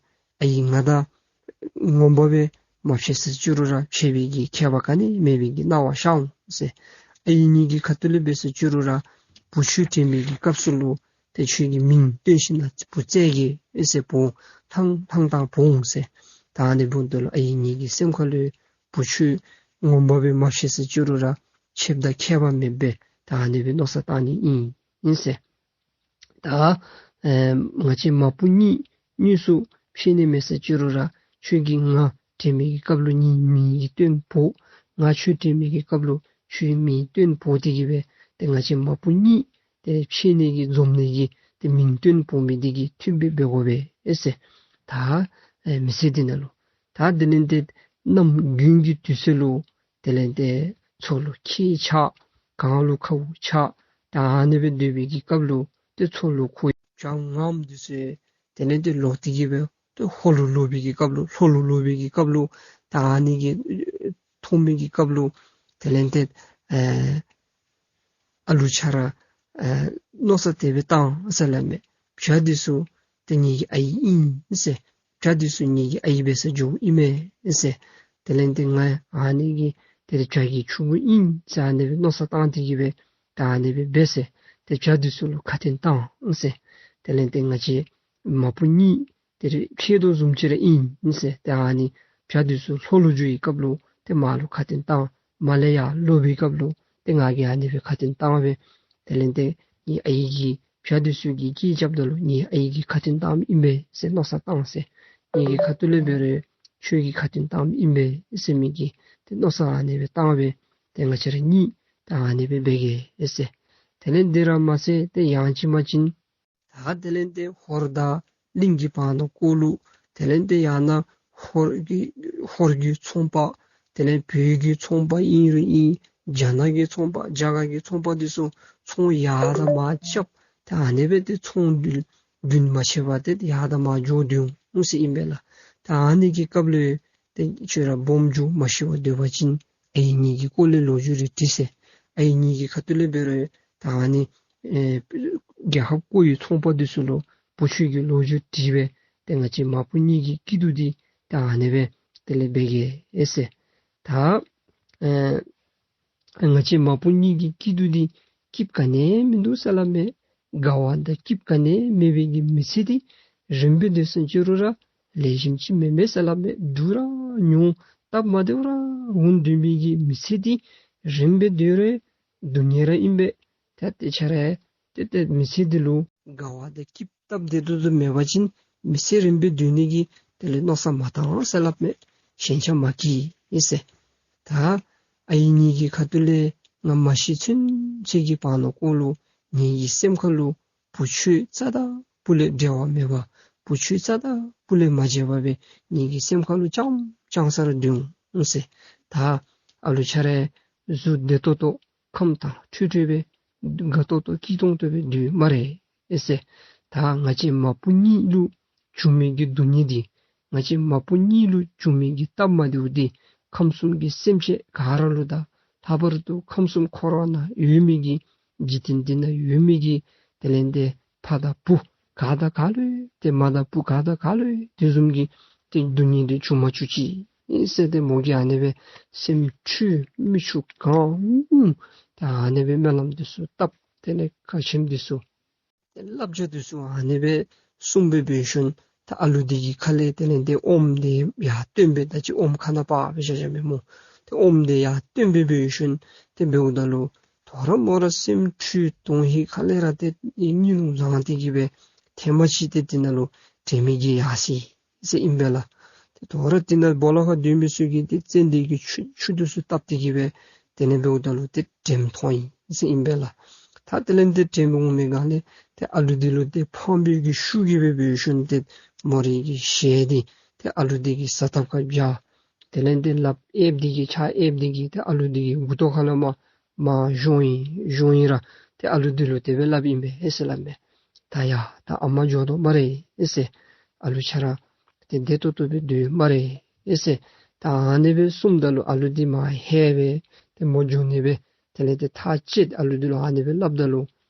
ཨའི་ང་དང་ངོ་མ་སྦེ་མ་ཕྱད་ཟེར་ཅི་རུང་ར་ཕྱད་པའི་གི་ཁྱད་པར་ག་ནི་མེད་པའི་གི་སྣང་བ་ཤར་འོང་ཟེར། ཨའི་ངེ་གི་ཁ་ཐུག་ལས་འབད་ཟེར་ཅི་རུང་ར་བུ་ཁྱོད་དྲན་པའི་གི་སྐབས་སུ་ལུ་ཏེ་ཁྱོད་ཀྱི་མིང་བཏོན་ཞིནམ་ལས་བུ་བཙལ་གེ་ཟེར། བུ་ལྷང་ལྷང་བཏང་འོང་ཟེར། ད་ཨ་ནི་འབདཝ་ད་ལུ་ཨའི་ངེ་གི་སེམས་ཁ་ལུ་བུ་ཁྱོད་ངོ་མ་སྦེ་མ་ཕྱད་ཟེར་ཅི་རུང་ར་ཕྱདཔ་ད་ཁྱད་པར་མེདཔ་སྦེ་ད་ཨ་ནི་སྦེ་མནོ་བསམ་བཏང་ནི་ཨིན་ཨིན་ཟེར། ད་ཨེ་ང་བཅས་མ་བུ་གཉིས་གཉིས་སུ་ཕྱད་ནི་མེད་ཟེར་ཅི་རུང་ར་ཁྱོད་ཀྱིས་ང་དྲན་མི་གི་སྐབས་ལུ་ངེའི་མིང་གི་བཏོན་འོང་། ང་ཁྱོད་དྲན་མི་གི་སྐབས་ལུ་ཁྱོད་མིང་བཏོན་འོང་། དེ་གིས་སྦེ་ཏེ་ང་བཅས་མ་བུ་གཉིས་ཏེ་ཕྱད་ནི་གི་འཛོམས་ནི་གི་ཏེ་མིང་བཏོན་འོང་མི་འདི་གིས་མཐུནམ་སྦེ་འབད་དགོ་པས་ཨེ་ཟེར། ད་ཨེ་མི་ཚེ་འདི་ནང་ལུ་ད་དེ་ལས་ཏེ་གནམ་དགུན་གྱི་དུས་ཚོད་ལུ་དེ་ལས་ཏེ་མཚོ་ལུ་ཁྱི་ཆགས། གངས་ལུ་ཁཝ་ཆགས། ད་ཨ་ནི་སྦེ་སྡོད་པའི་གི་སྐབས་ལུ་ཏེ་མཚོ་ལུ་ཁོ་བྱ་ངངམ་འདི་ཚུ་དེ་ལས་ཏེ་ལོག་སྟེ་གིས་སྦེ་ཏེ་ཧོ་ལུ་ལོག་པའི་གི་སྐབས་ལུ་ལྷོ་ལུ་ལོག་པའི་གི་སྐབས་ལུ་ད་ཨ་ནི་གི་མཐོང་མི་གི་སྐབས་ལུ་དེ་ལས་ཏེ་ཨེ་ཨ་ལུ་ཆ་ར་ཨེ་མནོ་བསམ་དེ་སྦེ་བཏང་ཟེར་སླབ་མས། བྱ་འདི་ཚུ་ཏེ་ངེ་གི་ཨའི་ཨིན་ཟེར། བྱ་འདི་ཚུ་ངེ་གི་ཨའི་འབད་སར་འགྱོཝ་ཨིན་མས་ཟེར། དེ་ལས་ཏེ་ང་ཨ་ནི་གི་ཏེ་བྱ་གི་ཕྲུ་གུ་ཨིན་ཟེར་ཨ་ནི་སྦེ་མནོ་བསམ་བཏང་སྟེ་གིས་སྦེ་ད་ཨ་ནི་སྦེ་འབད་ཟེར། ཏེ་བྱ་འདི་ཚུ་ལུ་ཁ་འཕྲིན་བཏང་ཟེར། དེ་ལས་ཏེ་ང་བཅས་མ་བུ་གཉིས་དེ་རེ་ཕྱད་དོ་བཟུམ་ཅིག་ར་ཨིན་ཟེར། ཏེ་ཨ་ནི་བྱ་འདི་ཚུ་ལྷོ་ལུ་འགྱོ་བའི་སྐབས་ལུ་ཏེ་མར་ལུ་ཁ་འཕྲིན་བཏང་། མར་ལས་ཡར་ལོག་པའི་སྐབས་ལུ་ཏེ་ང་གིས་ཨ་ནི་སྦེ་ཁ་འཕྲིན་བཏང་སྦེ་དེ་ལས་ཏེ་ངེའི་ཨའི་གིས་བྱ་འདི་ཚུ་གིས་སྐད་རྐྱབ་ད་ལུ་ངེའི་ཨའི་གིས་ཁ་འཕྲིན་བཏངམ་ཨིན་པས་ཟེར་མནོ་བསམ་བཏང་ཟེར། ངེ་གི་ཁ་ཐུག་ལས་འབད་རུང་ཁྱོད་ཀྱིས་ཁ་འཕྲིན་བཏངམ་ཨིན་པས་ཟེར་མི་གི་ཏེ་མནོ་བསམ་ཨ་ནི་སྦེ་བཏང་སྦེ་ཏེ་ང་བཅས་ར་གཉིས་ད་ཨ་ནི་སྦེ་འབད་གེ་ཟེར། དེ་ལས་འདི་ར་མ་ཚད་ཏེ་ཡང་ཅིན་མ་ཅིན་ད་དེ་ལས་ཏེ་ཧོར་དང་གླིང་གི་བར་ན་ཀོ་ལུ་དེ་ལས་ཏེ་ཡང་ན་ཧོར་གྱི་ཧོར་གྱི་ཚོང་པ་དེ་ལས་བོད་ཀྱི་ཚོང་པ་ཨིན་རུང་ཨིན། རྒྱ་ནག་གི་ཚོང་པ་རྒྱ་གར་གྱི་ཚོང་པ་འདི་ཚུ་ཚོང་ཡར་དང་མར་རྐྱབ། ད་ཨ་ནི་སྦེ་ཏེ་ཚོང་འདུལ་རྒྱུན་མ་ཆད་པར་ཏེ་ཡར་དང་མར་འགྱོ་དོ་འོང་ཟེར་ཨིན་པས་ལགས། ད་ཨ་ནི་གི་སྐབས་ལུ་ཏེ་ཁྱོད་ར་སྦོམ་འགྱོ་མ་ཤི་བར་སྡོད་པ་ཅིན་ཨའི་ངེ་གི་སྐོར་ལས་ལོ་རྒྱུས་རེ་དྲིས་ཟེར། ཨའི་ངེ་གི་ཁ་ཐུག་ལས་འབད་རུང་ད་ཨ་ནི་ཨེ་རྒྱལ་ཁབ་ཀོ་ཡི་ཚོང་པ་འདི་ཚུ་ལུ་བུ་ཁྱོད་ཀྱི་ལོ་རྒྱུས་དྲིས་སྦེ་ཏེ་ང་བཅས་མ་བུ་གཉིས་ཀྱི་སྐྱིད་སྡུག་འདི་ད་ཨ་ནི་སྦེ་དེ་ལས་འབད་གེ་ཨེ་ཟེར། ད་ཨེ་ང་བཅས་མ་བུ་གཉིས་ཀྱི་སྐྱིད་སྡུག་འདི་སྐྱིདཔ་ག་ནི་ཡང་མིན་འདུག་ཟེར་སླབ་མས། དགའ་བ་དང་སྐྱིདཔ་ག་ནི་ཡང་མེད་པའི་གི་མི་ཚེ་འདི་རིངམོ་སྦེ་སྡོད་ཟེར་ཅི་རུང་ར་ལེགས་ཤོམ་ཅིག་མེན་མས་ཟེར་སླབ་མས། སྡུག་ར་མྱོང་། སྟབས་མ་བདེཝ་ར་འོང་སྡོད་པའི་གི་མི་ཚེ་འདི་རིངམོ་སྦེ་སྡོད་རུང་སྡུག་བསྔལ་ར་ཨིན་པས། ད་ཏེ་ཁྱོད་ར་ཏེ་ཏེ་མི་ཚེ་འདི་ལུ་དགའ་བ་དང་སྐྱིདཔ་སྟབས་བདེ་ཏོག་ཏོ་མེད་པ་ཅིན་མི་ཚེ་རིངམོ་སྦེ་སྡོད་ནི་གི་དེ་ལས་མནོ་བསམ་མ་བཏང་ཟེར་སླབ་མས། ཞེན་ཆགས་མ་སྐྱེད་ཟེར། ད་ཨའི་ངེ་གི་ཁ་ཐུག་ལས་ང་མ་ཤི་ཚུན་ཚོད་ཀྱི་བར་ན་ཀོ་ལུ་ངེ་གི་སེམས་ཁ་ལུ་བུ་ཁྱོད་རྩ་དང་སྤུ་ལས་འབྲལ་བ་མེད་པར་བུ་ཁྱོད་རྩ་དང་སྤུ་ལས་མ་བརྗེད་པར་སྦེ་ངེ་གི་སེམས་ཁ་ལུ་ཙང་ཙང་ས་ར་སྡོད་འོང་ཟེར། ད་ཨ་ལུ་ཆ་ར་གཟུགས་བདེ་ཏོག་ཏོ་ཁམས་དྭངས་འཕྲོས་འཕྲོས་སྦེ་དགའ་ཏོག་ཏོ་སྐྱིད་ཏོང་ཏོ་སྦེ་སྡོད་སྨ་རེ་ཨེ་ཟེར། ད་ང་བཅས་མ་བུ་གཉིས་ལུ་བྱུང་མི་གི་སྡུག་བསྔལ་འདི་ང་བཅས་མ་བུ་གཉིས་ལུ་བྱུང་མི་གི་སྟབས་མ་བདེཝ་འདི་ཁམས་གསུམ་གྱི་སེམས་ཅན་ག་ར་ལུ་དང་ལྷག་པར་དུ་ཁམས་གསུམ་འཁོར་བ་ནང་ཡོད་མི་གི་འཇིག་རྟེན་འདི་ནང་ཡོད་མི་གི་དེ་ལས་ཏེ་ཕ་དང་བུ་ག་དང་ག་ལུ་ཡང་ཏེ་མ་དང་བུ་ག་དང་ག་ལུ་ཡང་དེ་བཟུམ་གྱི་ཏེ་སྡུག་བསྔལ་འདི་བྱུང་མ་བཅུག་ཅིག་ཨིན་ཟེར་ཏེ་མོ་གིས་ཨ་ནི་སྦེ་སེམས་འཁྲུལ་མིག་ཆུ་གང་འོང་ད་ཨ་ནི་སྦེ་སྨོན་ལམ་འདི་ཚུ་བཏབ། དེ་ལས་ཁ་ཆེམས་འདི་ཚུ་ཏེ་བསླབ་བྱ་འདི་ཚུ་ཨ་ནི་སྦེ་གསུངས་སྦེ་འབད་ཞིནམ་ད་ཨ་ལུ་འདི་གི་ཁ་ལས་དེ་ལས་ཏེ་ཨོམ་འདི་ཡར་བཏོན་སྦེ་ད་ཅི་ཨོམ་ཁ་ནང་སྤར་སྦེ་བཞག་བཞགཔ་མས་སྨོ། ཏེ་ཨོམ་འདི་ཡར་བཏོན་སྦེ་འབད་ཞིནམ་ཏེ་འབདཝ་ད་ལུ་དོ་རུང་མོ་ར་སེམས་འཁྲུལ་དོན་ཧིང་ག་ལས་ར་ཏེ་གཉིད་ལུ་ལངས་ཏེ་གིས་སྦེ་ཐེངས་མ་ཅིག་ཏེ་དེ་ནང་ལུ་དྲན་མི་གི་ཡར་སོ་ཡི་ཟེར་ཨིན་པས་ལགས། ཏེ་དོ་རུང་དེ་ནང་སྦོ་ལོགས་ཁར་སྡོད་མི་ཚུ་གིས་ཏེ་ཙན་དན་གྱི་ཆུ་ཆུ་འདི་ཚུ་བཏབ་སྟེ་གིས་སྦེ་དེ་ལས་འབདཝ་ད་ལུ་ཏེ་དྲནམ་ཐོན་ཡི་ཟེར་ཨིན་པས་ལགས། ད་དེ་ལས་ཏེ་དྲནམ་འོང་མི་སྒང་ལས་ཏེ་ཨ་ལུ་འདི་ལུ་ཏེ་ཕངས་པའི་གི་ཤུགས་ཀྱིས་སྦེ་འབད་ཞིནམ་ཏེ་མོ་རའི་གི་ཞལ་འདི་ཏེ་ཨ་ལུ་འདི་གི་ས་ཐབ་ཁར་སྦྱར། དེ་ལས་ཏེ་ལགཔ་གཡསཔ་འདི་གིས་ཕྱག་གཡསཔ་འདི་གིས་ཏེ་ཨ་ལུ་འདི་གི་མགུ་ཏོ་ཁ་ལས་མར་མར་བཞོ་ཡི་བཞོ་ཡི་ར་ཏེ་ཨ་ལུ་འདི་ལུ་དེ་སྦེ་སླབ་ཨིན་པས་ཨེ་ཟེར་སླབ་མས། ད་ཡ་ད་ཨ་མ་འགྱོ་དོ་སྨ་རེ་ཨེ་ཟེར། ཨ་ལུ་ཁྱོད་ར་ཏེ་བདེ་ཏོག་ཏོ་སྦེ་སྡོད་སྨ་རེ་ཨེ་ཟེར། ད་ཨ་ནི་སྦེ་གསུངམ་ད་ལུ་ཨ་ལུ་འདི་མར་ཧེ་སྦེ་ཏེ་མོ་འགྱོ་ནི་སྦེ་དེ་ལས་ཏེ་ཐག་བཅད། ཨ་ལུ་འདི་ལུ་ཨ་ནི་སྦེ་སླབ་ད་ལུ་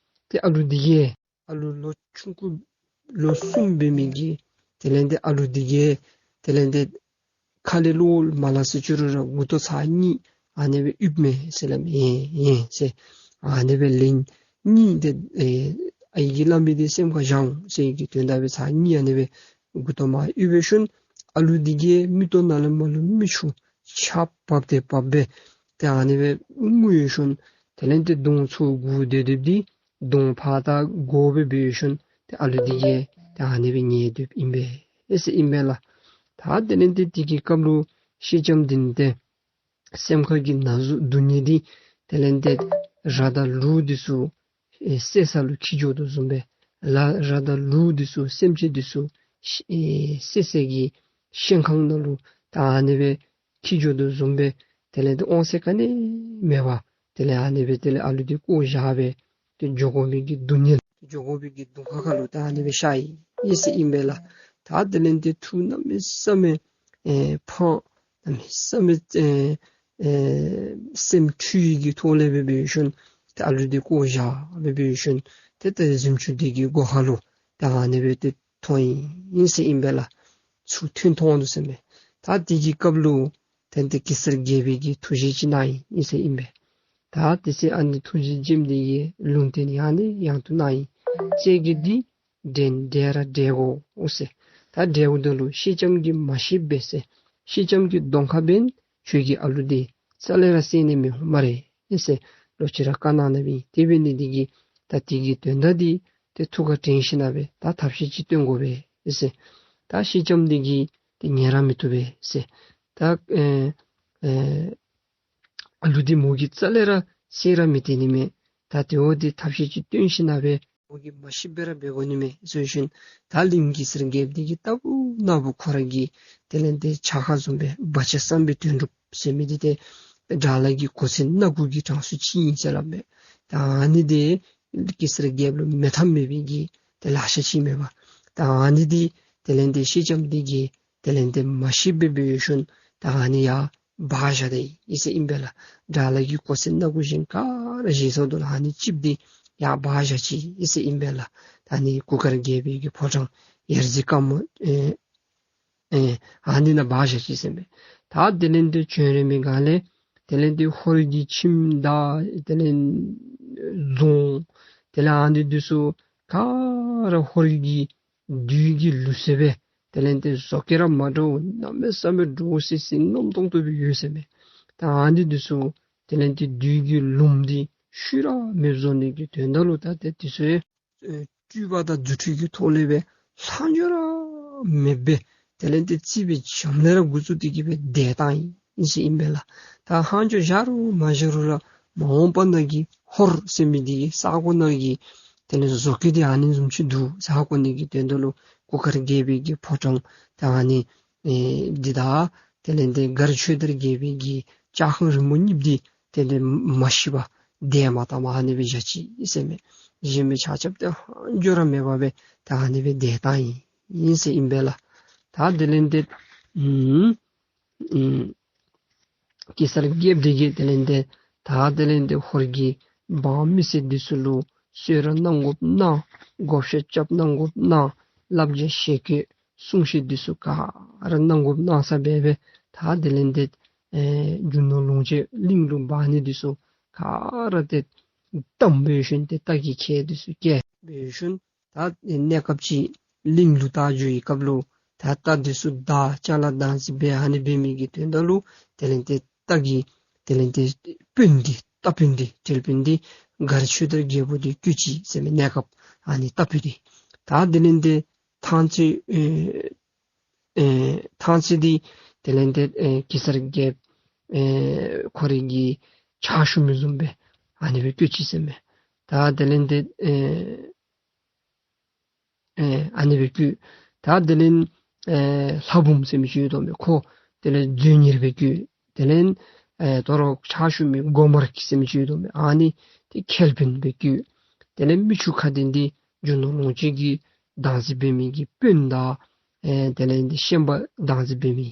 ཏེ་ཨ་ལུ་འདི་གིས་ཨ་ལུ་ལོ་ཆུང་ཀུ་ལོ་གསུམ་འབད་མི་གི་ དེ་ལས་ཏེ་ཨ་ལུ་འདི་གིས་དེ་ལས་ཏེ་ཁ་ལས་གློག་མ་ལངས་ས་ཅིག་རུང་ར་མགུ་ཏོ་ཚར་གཉིས་ཨ་ནི་སྦེ་གཡུགཔ་མས་ཟེར་སླབ་མས། ཨེ་ཨེ་ཟེར། ཨ་ནི་སྦེ་ལན་གཉིས་ཏེ་ཨེ་ཨའི་གིས་སླབ་མི་འདི་སེམས་ཁར་བཞག་འོང་ཟེར་གྱི་དོན་དག་སྦེ་ཚར་གཉིས་ཨ་ནི་སྦེ་མགུ་ཏོ་མར་གཡུག་པའི་ཤུལ་ཨ་ལུ་འདི་གི་མིག་ཏོ་ནང་ལས་མར་ལུ་མིག་ཆུ་ཆརཔ་བབས་ཏེ་བབས་སྦེ་ཏེ་ཨ་ནི་སྦེ་ངུ་བའི་ཤུལ་དེ་ལས་ཏེ་གདོང་ཚུར་སྒུར་སྡོད་སྡོདཔ་འདི་གདོང་ཕར་ལྟ་སྒོར་སྦེ་འབད་བའི་ཤུལ་ཏེ་ཨ་ལུ་འདི་གིས་ཏེ་ཨ་ནི་སྦེ་ཉལ་སྡོདཔ་ཨིན་པས་ཟེར་ཨིན་པས་ལགས། ད་དེ་ལས་ཏེ་དེ་གི་སྐབས་ལུ་སེང་ལྕམ་འདི་ནི་ཏེ་སེམས་ཁ་གི་ན་ཟུག་སྡུག་བསྔལ་འདི་དེ་ལས་ཏེ་ར་དང་ལུག་འདི་ཚུ་ཨེ་བསད་ས་ལུ་འཁྱིད་འགྱོ་དོ་བཟུམ་སྦེ་ལ་ར་དང་ལུག་འདི་ཚུ་སེམས་ཅན་འདི་ཚུ་ཨེ་བསད་ས་གི་བཤན་ཁང་ནང་ལུ་ད་ཨ་ནི་སྦེ་འཁྱིད་འགྱོ་དོ་བཟུམ་སྦེ་དེ་ལས་ཏེ་དབང་ཚད་ག་ནི་མེད་པར་དེ་ལས་ཨ་ནི་སྦེ་དེ་ལས་ཨ་ལུ་འདི་བཀོ་བཞག་སྦེ་ཏེ་འགྱོ་དགོ་མི་གི་སྡུག་བསྔལ་འགྱོ་དགོ་མི་གི་གདོང་ཁ་ཁ་ལུ་ད་ཨ་ནི་སྦེ་ཤར་ཡི་ཟེར་ཨིན་པས་ལགས། ད་དེ་ལས་ཏེ་ཐུགས་གནམ་མེད་ས་མེད་ཨེ་ཕངས་གནམ་མེད་ས་མེད་ཨེ་ཨེ་སེམས་འཁྲུལ་གྱི་ཐོག་ལས་སྦེ་འབད་བའི་ཤུལ་ཏེ་ཨ་ལུ་འདི་བཀོ་བཞག་སྦེ་འབད་བའི་ཤུལ་ཏེ་ཏེ་གཟིམ་ཅུང་འདི་གི་སྒོ་ཁ་ལུ་ད་ཨ་ནི་སྦེ་ཏེ་ཐོན་ཡི་ཟེར་ཨིན་པས་ལགས། ཚུར་ཐོན་ཐོན་འོང་དོ་ཟེར་མས། ད་དེ་གི་སྐབས་ལུ་དེ་ལས་ཏེ་གེ་སར་རྒྱལ་པོའི་གི་ཐུགས་བཞེད་ཅིག་གནང་ཡི་ཟེར་ཨིན་པས། ད་དེ་ཚེ་ཨ་ནི་ཐུགས་རྗེ་ཆེན་པོ་འདི་གིས་ལུང་བསྟན་ཡང་ནས་ཡང་དུ་གནང་ཡི། ཁྱེད་ཀྱིས་འདི་འདྲན་འདྲ་ར་འདྲ་དགོ་ཟེར། ད་འདྲ་དགོ་ད་ལུ་སེང་ལྕམ་གྱིས་མ་ཤེས་པས་ཟེར། སེང་ལྕམ་གྱི་གདོང་ཁ་འབདན་ཁྱོད་ཀྱིས་ཨ་ལུ་འདི་རྩ་ལས་ར་བསད་ནི་མི་འོང་སྨ་རེ་ཟེར་ལོག་ཅི་ར་བཀའ་གནང་གནངམ་ཨིན། དེ་འབད་ནི་འདི་གིས་ད་དེ་གི་དོན་དག་འདི་ཏེ་ཐུགས་ཁར་དྲན་ཞིན་ན་སྦེ་ད་ཐབས་ཤེས་ཅིག་སྟོན་དགོ་པས་ཟེར། ད་སེང་ལྕམ་འདི་གིས་ཏེ་ཉན་ར་མི་བཏུབ་པས་ཟེར། ད་ཨེ་ཨེ་ཨ་ལུ་འདི་མོ་གིས་རྩ་ལས་ར་བསད་ར་མི་སྟེར་ནི་མས། ད་དེ་འོ་འདི་ཐབས་ཤེས་ཅིག་སྟོན་ཞིན་ན་སྦེ་མོ་གིས་མ་ཤེས་པར་ར་འབད་དགོ་ནི་མས་ཟེར་ཞིནམ་ད་གླིང་གེ་སར་རྒྱལཔོ་འདི་གིས་ལྟ་བུ་ན་བུ་ཁོ་ར་གི་དེ་ལས་ཏེ་ཕྱག་ཁ་བཟུམ་སྦེ་བ་ཅ་བསམ་པའི་དོན་གྲུབ་ཟེར་མི་འདི་ཏེ་དགྲ་ལྷ་གི་གོ་མཚོན་སྣ་དགུ་གི་གྲངས་སུ་ཅིག་ཨིན་ཟེར་སླབ་མས། ད་ཨ་ནི་འདི་གེ་སར་རྒྱལཔོ་ལུ་མེད་ཐབས་མེད་པའི་གི་ཏེ་ལག་ཆ་ཅིག་མས་པ། ད་ཨ་ནི་འདི་དེ་ལས་ཏེ་སེང་ལྕམ་འདི་གིས་དེ་ལས་ཏེ་མ་ཤེས་པར་འབད་བའི་ཤུལ་ད་ཨ་ནི་ཡར་སྦ་བཞག་ད་ཡི་ཟེར་ཨིན་པས་ལགས། དགྲ་ལྷ་གི་གོ་མཚོན་སྣ་དགུ་གཞན་ག་ར་བཞེས་སོང་དོ་ལགས། ཨ་ནི་གཅིག་འདི་ཡར་སྦ་བཞག་ཅི་ཟེར་ཨིན་པས་ལགས། ད་ཨ་ནི་གུར་དཀར་རྒྱལ་པོའི་གི་ཕོ་བྲང་ཡ་རྩེ་དཀར་མོ་ཨེ་ཨེ་ཨ་ནི་ནང་སྦ་བཞག་ཅི་ཟེར་མས། ད་དེ་ལས་ཏེ་བྱོན་རན་པའི་སྒང་ལས་དེ་ལས་ཏེ་ཧོར་གྱི་ཁྱིམ་དང་དེ་ལས་རྫོང་དེ་ལས་ཨ་ནི་འདི་ཚུ་ག་ར་ཧོར་གྱི་བདུད་ཀྱི་ལུགས་སྲོལ་སྦེ་དེ་ལས་ཏེ་བཟོ་བཀོད་ར་མ་འདྲཝ་གནམ་མེད་ས་མེད་འདྲོག་སི་སི་རྣམ་རྟོག་སྟོབས་སྦེ་ཡོད་ཟེར་མས། ད་ཨ་ནི་འདི་ཚུ་དེ་ལས་ཏེ་བདུད་ཀྱི་ལུངམ་འདི་ཤུལ་ར་མེདཔ་བཟོ་ནི་གི་དོན་དག་ལུ་ད་ཏེ་འདི་ཚུ་ཨེ་སྤྲུལ་པ་དང་རྫུ་འཕྲུལ་གྱི་ཐོག་ལས་སྦེ་ལྷག་འཕྲོ་ར་མེད་པར་དེ་ལས་ཏེ་རྩིག་པའི་འཇམ་ལས་ར་འགོ་བཙུགས་ཏེ་གི་སྦེ་འདེད་བཏང་ཡི་ཟེར་ཨིན་པས་ལགས། ད་ལྷག་འཕྲོ་བཞག་རུང་མ་བཞག་རུང་ར་མ་འོངས་པ་ནང་གི་ཧོར་ཟེར་མི་འདི་གི་ས་གོ་ནང་གི་དེ་ལས་བཟོ་བཀོད་འདི་ཨ་ནི་བཟུམ་ཅིག་འདུག་ཟེར་ཧ་གོ་ནི་གི་དོན་དག་ལུ་གུར་དཀར་རྒྱལ་པོའི་གི་ཕོ་བྲང་ད་ཨ་ནི་ཨེ་འདི་དང་དེ་ལས་ཏེ་མགར་ཆོས་དར་རྒྱལ་པོའི་གི་ལྕགས་ཁང་རིང་མོ་གཉིས་འདི་དེ་ལས་མ་ཤི་བར་འདེད་མ་བཏངམ་ཨ་ནི་སྦེ་བཞག་ཅི་ཟེར་མས། གཞན་མི་ཆ་ཁྱབ་ཏེ་ལྷག་འཕྲོ་ར་མེད་པར་སྦེ་ད་ཨ་ནི་སྦེ་འདེད་བཏང་ཡི་ཨིན་ཟེར་ཨིན་པས་ལགས། ད་དེ་ལས་ཏེ་ཨུམ་ཨུམ་གེ་སར་རྒྱལཔོ་འདི་གིས་དེ་ལས་ཏེ་ད་དེ་ལས་ཏེ་ཧོར་གྱི་འབངས་མི་སེར་འདི་ཚུ་ལུ་གསོལ་རས་གནང་དགོཔ་གནང་། བགོ་བཤའ་རྐྱབ་གནང་དགོཔ་གནང་། བསླབ་བྱ་ཞལ་བཀོད་གསུང་བཤད་འདི་ཚུ་ག་ར་གནང་དགོཔ་གནང་ས་སྦེ་སྦེ་ད་དེ་ལས་ཏེ་ཨེ་རྒྱུ་ནོར་ལོངས་སྤྱོད་གླིང་ལུ་འབག་ནི་འདི་ཚུ་ག་ར་ཏེ་བཏངམ་འབད་བའི་ཤུལ་ཏེ་རྟ་གི་ཁལ་འདི་ཚུ་བཀལ་འབད་བའི་ཤུལ་ད་གནས་སྐབས་ཅིག་གླིང་ལུ་རྟ་རྒྱུག་པའི་སྐབས་ལུ་ད་རྟ་འདི་ཚུ་བདའ་ཅ་ལ་བདག་འཛིན་འབད་ཨ་ནི་འབད་མི་གི་དོན་དག་ལུ་དེ་ལས་ཏེ་རྟ་གི་དེ་ལས་ཏེ་དཔོན་འདི་རྟ་དཔོན་འདི་གྲལ་དཔོན་འདི་མགར་ཆོས་དར་རྒྱལ་པོ་འདི་བཀོད་ཅི་ཟེར་མས། གནས་སྐབས་ཨ་ནི་རྟ་དཔོན་འདི་ད་དེ་ལས་ཏེ་ཐང་རྩེ་ཨེ་ཨེ་ཐང་རྩེ་འདི་དེ་ལས་ཏེ་ཨེ་གེ་སར་རྒྱལཔོ་ཨེ་ཁོ་རའི་གི་ཕྱག་ཞུ་མི་བཟུམ་སྦེ་ཨ་ནི་སྦེ་བཀོད་ཅི་ཟེར་མས། ད་དེ་ལས་ཏེ་ཨེ་ཨེ་ཨ་ནི་སྦེ་བཀོད། ད་དེ་ལས་ཨེ་ལྷ་འབུམ་ཟེར་མི་ཅིག་ཡོད་དོ་མས། ཁོ་དེ་ལས་མཛོད་གཉེར་སྦེ་བཀོད། དེ་ལས་ཨེ་དོ་རུང་ཕྱག་ཞུ་མི་སྒོ་དམར་གྱི་ཟེར་མི་ཅིག་ཡོད་དོ་མས། ཨ་ནི་ཏེ་ཁེལ་དཔོན་སྦེ་བཀོད། དེ་ལས་མི་ཆུང་ཁ་ལྡན་འདི་རྒྱུ་ནོར་ལོངས་སྤྱོད་ཀྱི་བདག་འཛིན་འབད་མི་གི་དཔོན་དང་ཨེ་དེ་ལས་ཏེ་ཤན་པ་བདག་འཛིན་འབད་མི་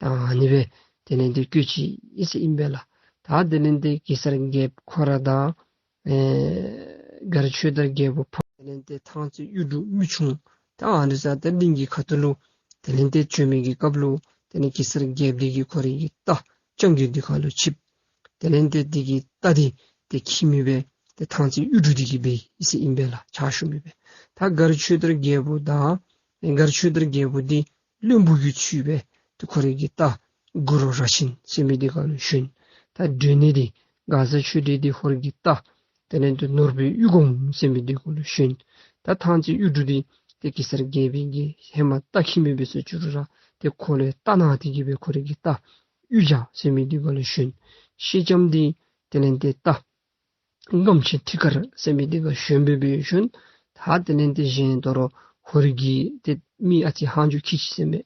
དང་ཨ་ནི་སྦེ་དེ་ལས་ཏེ་བཀོད་ཅི་ཨིན་ཟེར་ཨིན་པས་ལགས། ད་དེ་ལས་ཏེ་གེ་སར་རྒྱལཔོ་ཁོ་ར་དང་ཨེ་མགར་ཆོས་དར་རྒྱལ་པོ་ཕམ་དེ་ལས་ཏེ་ཐང་རྩེ་གཡུ་འབྲུག་མི་ཆུང་ད་ཨ་ནི་ཚུ་ད་གླིང་གི་ཁ་ཐུག་ལུ་ དེ་ལས་ཏེ་བྱོན་མི་གི་སྐབས་ལུ་དེ་ལས་གེ་སར་རྒྱལཔོ་འདི་གིས་ཁོ་རའི་གི་རྟ་རྐྱང་རྒོད་འདི་ཁ་ལུ་ཆིབས། དེ་ལས་ཏེ་འདི་གི་རྟ་འདི་ཏེ་འཁྱིད་མི་སྦེ་ཏེ་ཐང་རྩེ་གཡུ་འབྲུག་འདི་གིས་འབད་ཡི་ཟེར་ཨིན་པས་ལགས། ཕྱག་ཞུ་མི་སྦེ། ད་མགར་ཆོས་དར་རྒྱལ་པོ་དང་མགར་ཆོས་དར་རྒྱལ་པོ་འདི་བློན་པོ་གི་ཚུལ་སྦེ་ཏེ་ཁོ་རའི་གི་རྟ་གུ་རུ་ར་ཆེན་ཟེར་མི་འདི་ཁ་ལུ་ཞོན། ད་མགྲོན་གནས་འདི་མགར་བཟའ་ཆོས་སྒྲོན་འདི་ཧོར་གྱི་རྟ་དེ་ལས་ཏེ་ནོར་བུའི་གཡུ་གོང་ཟེར་མི་འདི་གུ་ལུ་ཞོན། ད་ཐང་རྩེ་གཡུ་འབྲུག་འདི་ཏེ་གེ་སར་རྒྱལ་པོའི་གི་ཧེ་མ་རྟ་འཁྱིད་མི་སྦེ་སོང་ཅི་རུང་ར་ཏེ་ཁོ་ལུ་རྟ་གནང་སྟེ་གི་སྦེ་ཁོ་རའི་གི་རྟ་གཡུ་བྱ་ཟེར་མི་འདི་གུ་ལུ་ཞོན། ཤེལ་ལྕམ་འདི་དེ་ལས་ཏེ་རྟ་སྒམ་ཆེན་ཁྲི་དཀར་ཟེར་མི་འདི་གུ་ཞོན་སྦེ་སྦེ་ཞོན། ད་དེ་ལས་ཏེ་གཞན་དོ་རུང་ཧོར་གྱི་ཏེ་མི་ཨ་ཙི་ཧང་ཇོ་ཁྱི་ཅིག་ཟེར་མི་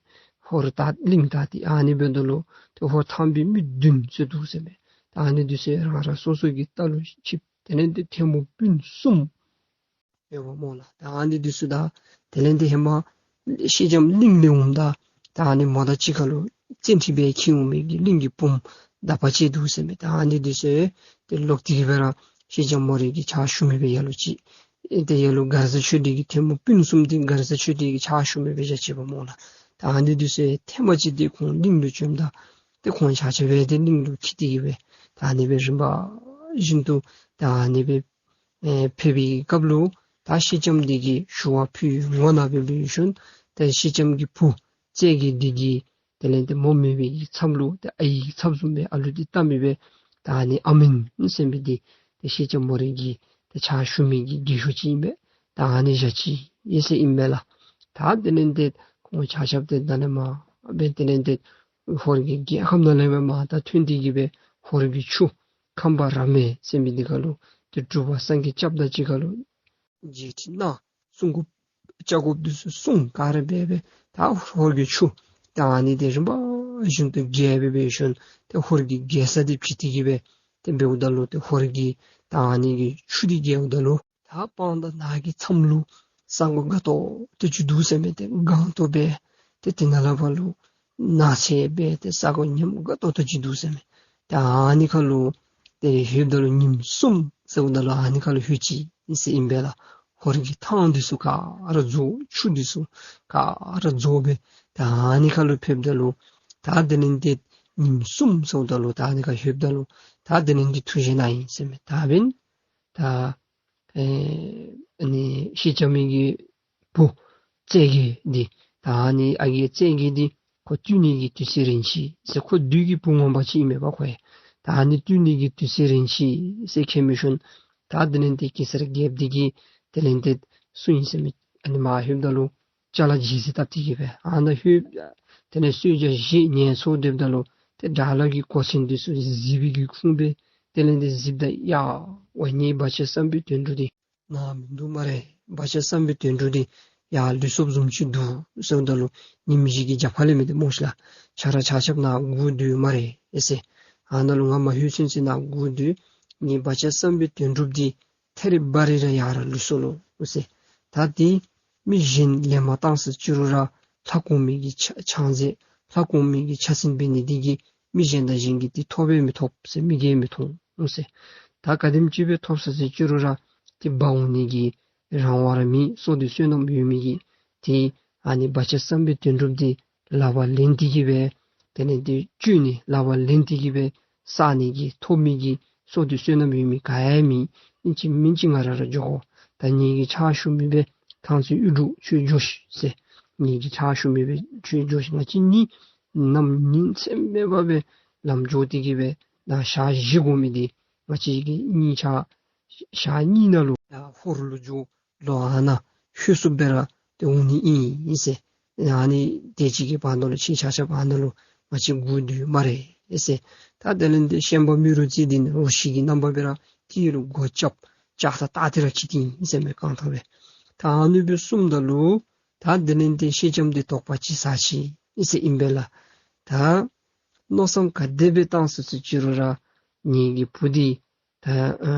ཧོར་ད་གླིང་ད་ཏེ་ཨ་ནི་འབདཝ་ད་ལུ་ཏེ་ཧོར་ཐང་པའི་མི་བདུན་ཚུ་འདུག་ཟེར་མི། ད་ཨ་ནི་འདི་ཚུ་རང་རང་སོ་སོ་གི་རྟ་ལུ་ཆིབས། དེ་ལས་ཏེ་ཐལ་མོ་སྤུན་གསུམ་ཡོདཔ་སྨོ་ལགས། ད་ཨ་ནི་འདི་ཚུ་ད་དེ་ལས་ཏེ་ཧེ་མ་ཤེལ་ལྕམ་གླིང་ལས་འོངམ་ད་ད་ཨ་ནི་མོ་དང་གཅིག་ཁར་ལུ་བཙན་ཁྲིད་སྦེ་འཁྱིད་འོང་མི་གི་གླིང་གི་བུམོ་དག་པ་ཅིག་འདུག་ཟེར་མི། ད་ཨ་ནི་འདི་ཚུ་ཏེ་ལོག་སྟེ་གི་སྦེ་ར་ཤེལ་ལྕམ་མོ་རའི་གི་ཕྱག་ཞུ་མི་སྦེ་ཡར་ལུ་ཅིག། ཨེ་ཏེ་ཡར་ལུ་མགར་བཟའ་ཆོས་སྒྲོན་གྱི་ཐལ་མོ་སྤུན་གསུམ་འདི་མགར་བཟའ་ཆོས་སྒྲོན་གྱི་ཕྱག་ཞུ་མི་སྦེ་བཞག་ཅི་པ་སྨོ་ལགས། ད་ཨ་ནི་འདི་ཚུ་ཐེངས་མ་ཅིག་ཏེ་ཁོང་གླིང་ལུ་བྱོནམ་ད་ཏེ་ཁོང་ཆ་ཁྱབ་སྦེ་ཏེ་གླིང་ལུ་འཁྱིད་དེ་གི་སྦེ་ད་ཨ་ནི་སྦེ་རིམ་པ་བཞིན་དུ་ད་ཨ་ནི་སྦེ་ཨེ་ཕེབས་པའི་སྐབས་ལུ་ད་ཤེལ་ལྕམ་འདི་གིས་ཞུ་བ་ཕུལ་ངོ་ནང་སྦེ་སྦེ་ཞིནམ་ད་ཤེལ་ལྕམ་གྱི་བུ་རྩེ་རྒྱལ་འདི་གིས་དེ་ལས་ཏེ་མོ་མེད་པའི་གི་མཚམས་ལུ་ཏེ་ཨའི་གི་ཚབ་བཟུམ་སྦེ་ཨ་ལུ་འདི་བལྟ་མི་སྦེ་ད་ཨ་ནི་ཨ་མེན་ཟེར་མི་འདི་ཏེ་ཤེལ་ལྕམ་མོ་རའི་གི་ཏེ་ཕྱག་ཞུ་མི་གི་རྒས་ཤོས་ཅིག་ཨིན་པས། ད་ཨ་ནི་བཞག་ཅི་ཨིན་ཟེར་ཨིན་པས་ལགས། ད་དེ་ལས་ཏེ་ཁོང་ཆ་ཁྱབ་ཏེ་ད་ལས་མར་སྦེ་དེ་ལས་ཏེ་ཧོར་གྱི་རྒྱལ་ཁམས་ནང་ལས་སྦེ་མར་ད་ཐོན་ཏེ་གི་སྦེ་ཧོར་གྱི་ཆུ་ཁམས་པ་ར་མེ་ཟེར་མི་འདི་ཁ་ལུ་ཏེ་འབྲུག་པ་སངས་རྒྱས་སྐྱབས་དང་གཅིག་ཁར་ལུ་རྗེས་ཁྲི་གནང་གསུང་དགོཔ་བཅར་དགོཔ་འདི་ཚུ་གསུངས་ག་ར་འབད་སྦེ་ད་ཧོར་གྱི་ཆུ་ད་ཨ་ནི་འདི་རིམ་པ་བཞིན་དུ་རྒྱས་སྦེ་སྦེ་ཞིནམ་ཏེ་ཧོར་གྱི་རྒྱལ་ས་འདི་ཕྱེ་སྟེ་གི་སྦེ་ཏེ་འབདཝ་ད་ལུ་ཏེ་ཧོར་གྱི་ད་ཨ་ནི་གི་ཆུ་འདི་རྒྱསཝ་ད་ལུ་ད་སྤང་དང་ནགས་ཀྱི་མཚམས་ལུ་ས་གོ་དགའ་ཏོག་ཏོ་ཅིག་འདུག་ཟེར་མས། ཏེ་གངས་ཏོག་སྦེ་ཏེ་དེ་ནང་ལས་ཕར་ལུ་ནགས་ཚལ་སྦེ་ཏེ་ས་གོ་ཉམས་དགའ་ཏོག་ཏོ་ཅིག་འདུག་ཟེར་མས། ཏེ་ཨ་ནི་ཁར་ལུ་ཏེ་ལྷོདཔ་ད་ལུ་ཉིནམ་གསུམ་ཟེརཝ་ད་ལུ་ཨ་ནི་ཁར་ལུ་ལྷོད་ཅི་ཟེར་ཨིན་པས་ལགས། ཧོར་གྱི་ཐང་འདི་ཚུ་ག་ར་རྫོགས། ཆུ་འདི་ཚུ་ག་ར་རྫོགས་སྦེ་ཏེ་ཨ་ནི་ཁར་ལུ་ཕེབསཔ་ད་ལུ་ད་དེ་ལས་ཏེ་ཉིནམ་གསུམ་ཟེརཝ་ད་ལུ་ད་ཨ་ནི་ཁར་ལྷོདཔ་ད་ལུ་ད་དེ་ལས་ཏེ་ཐུགས་བཞེད་གནང་ཡི་ཟེར་མས། ད་འབདན་ད་ཨེ་ཨ་ནི་ཤེལ་ལྕམ་གྱི་བུ་རྩེ་རྒྱལ་འདི་ད་ཨ་ནི་ཨ་རྒས་རྩེ་རྒྱལ་འདི་ཁོ་བཏུལ་ནི་གི་དུས་ཚོད་རན་ཅི་ཟེར། ཁོ་བདུད་ཀྱི་བུ་ངོ་མ་ཅིག་ཨིན་མས་པ་ཁོ་ཡང་། ད་ཨ་ནི་བཏུལ་ནི་གི་དུས་ཚོད་རན་ཅི་ཟེར་མཁྱེན་མི་ཤུལ་ད་དེ་ལས་ཏེ་གེ་སར་རྒྱལཔོ་འདི་གིས་དེ་ལས་ཏེ་སུ་ཨིན་ཟེར་མི་ཨ་ནི་མར་ལྷོདཔ་ད་ལུ་ཅ་ལ་ཇི་ཟེར་བཏབ་སྟེ་གི་སྦེ་ཨ་ནཱ་ལྷོདཔ་དེ་ལས་གསོལ་ཇ་བཞེས་ངལ་འཚོ་སྡོདཔ་ད་ལུ་ཏེ་དགྲ་ལྷ་གི་གོ་མཚོན་འདི་ཚུ་གཟིགས་པའི་གི་ཁུངས་སྦེ་དེ་ལས་ཏེ་གཟིགསཔ་ད་ཡ་ཝའི་ངེའི་བ་ཅན་བསམ་པའི་དོན་གྲུབ་འདི་ནཱ་མིན་འདུག་སྨ་རེ། བ་ཅན་བསམ་པའི་དོན་གྲུབ་འདི་ཡར་ལུས་སོཔ་བཟུམ་ཅིག་འདུག་ཟེརཝ་ད་ལུ་ཉིནམ་བཞི་གི་རྒྱབ་ཁ་ལས་མི་འདི་སྨོ་ཤི་ལགས། ཁྱེད་ར་ཆ་ཁྱབ་ནཱ་སྒུག་སྡོད་སྨ་རེ་ཨེ་ཟེར། ཨ་ནཱ་ལུ་ང་མ་ལྷོད་ཚུན་ཚོད་ནཱ་སྒུག་སྡོད། ངེའི་བ་ཅན་བསམ་པའི་དོན་གྲུབ་འདི་ཐད་རི་བ་རི་ར་ཡར་ལུས་སོ་ལོ་ཟེར། ད་འདི་མི་གཞན་ལས་མ་བཏང་ཟེར་ཅི་རུང་ར་ལྷ་གོང་མའི་གི་ཕྱག་ཕྱག་རྫས་ལྷ་གོང་མའི་གི་ཕྱག་སེན་འབད་ནི་འདི་གིས་མི་གཞན་དང་གཞན་གྱིས་འདི་ཐོབ་སྦེ་མི་ཐོབ་ཟེར། མི་གིས་མི་ཐོབ་ཟེར། ད་ག་དེམ་ཅིག་སྦེ་ཐོབ་ས་ཟེར་ཅི་རུང་ར་འདི་འབག་འོང་ནི་གི་རང་དབང་ར་མེད། སྲོག་འདི་བསོད་ནམས་ཡོད་མི་གི་འདི་ཨ་ནི་བ་ཅན་བསམ་པའི་དོན་གྲུབ་འདི་ལག་པར་ལེན་ཏེ་གི་སྦེ་དེ་ལས་འདི་བཅོལ་ནི་ལག་པར་ལེན་ཏེ་གི་སྦེ་བསག་ནི་གི་ཐོབ་མི་གི་སྲོག་འདི་བསོད་ནམས་ཡོད་མི་ག་ཡང་མེད། ཨིན་ཅི་མིན་ཅི་ང་ར་ར་འགྱོ་དགོ། ད་ངེ་གི་ཕྱག་ཞུ་མི་སྦེ་ཐང་རྩེ་གཡུ་འབྲུག་ཁྱོད་འགྱོ་ཤིག་ཟེར། ངེ་གི་ཕྱག་ཞུ་མི་སྦེ་ཁྱོད་འགྱོ་ཤིག། ང་བཅས་གཉིས་ནམ་ཉིན་མཚན་མེད་པར་སྦེ་ལམ་འགྱོ་སྟེ་གི་སྦེ་ད་ཞག་བཞི་འགོར་མི་འདི་ང་བཅས་ཀྱི་གཉིས་ཆ་ཞག་གཉིས་ནང་ལུ་ཡར་ཧོར་ལུ་འགྱོ། ལོག་ཨ་ནཱ་ལྷོད་སོཔ་སྦེ་ར་ཏེ་འོང་ནི་ཨིན་ཟེར། ཨ་ནི་དེ་ཅིག་གི་བར་ན་ལུ་ཁྱེད་ཆ་ཁྱབ་ཨ་ནཱ་ལུ་ང་བཅས་སྒུག་སྡོད་སྨ་རེ་ཟེར། ད་དེ་ལས་འདི་ཤན་པ་རྨེ་རུ་རྩེ་འདི་ནི་རོ་ཁྱི་གི་རྣམ་པ་སྦེ་ར་ཏེ་ལུ་སྒོ་རྐྱབ་ལྕགས་ཐག་བཏགས་ཏེ་ར་འཁྱིད་དེ་ཨིན་ཟེར་མས། རྐང་ཐང་སྦེ། ད་ཨ་ནི་སྦེ་གསུངམ་ད་ལུ་ད་དེ་ལས་འདི་ཤེལ་ལྕམ་འདི་དོགས་པ་ཅིག་ཟ་ཅི་ཨིན་ཟེར་ཨིན་པས་ལགས། ད་མནོ་བསམ་ག་དེ་སྦེ་བཏང་ཟེར་ཟེར་ཅི་རུང་ར་ངེ་གི་བུ་འདི་ད་ཨ་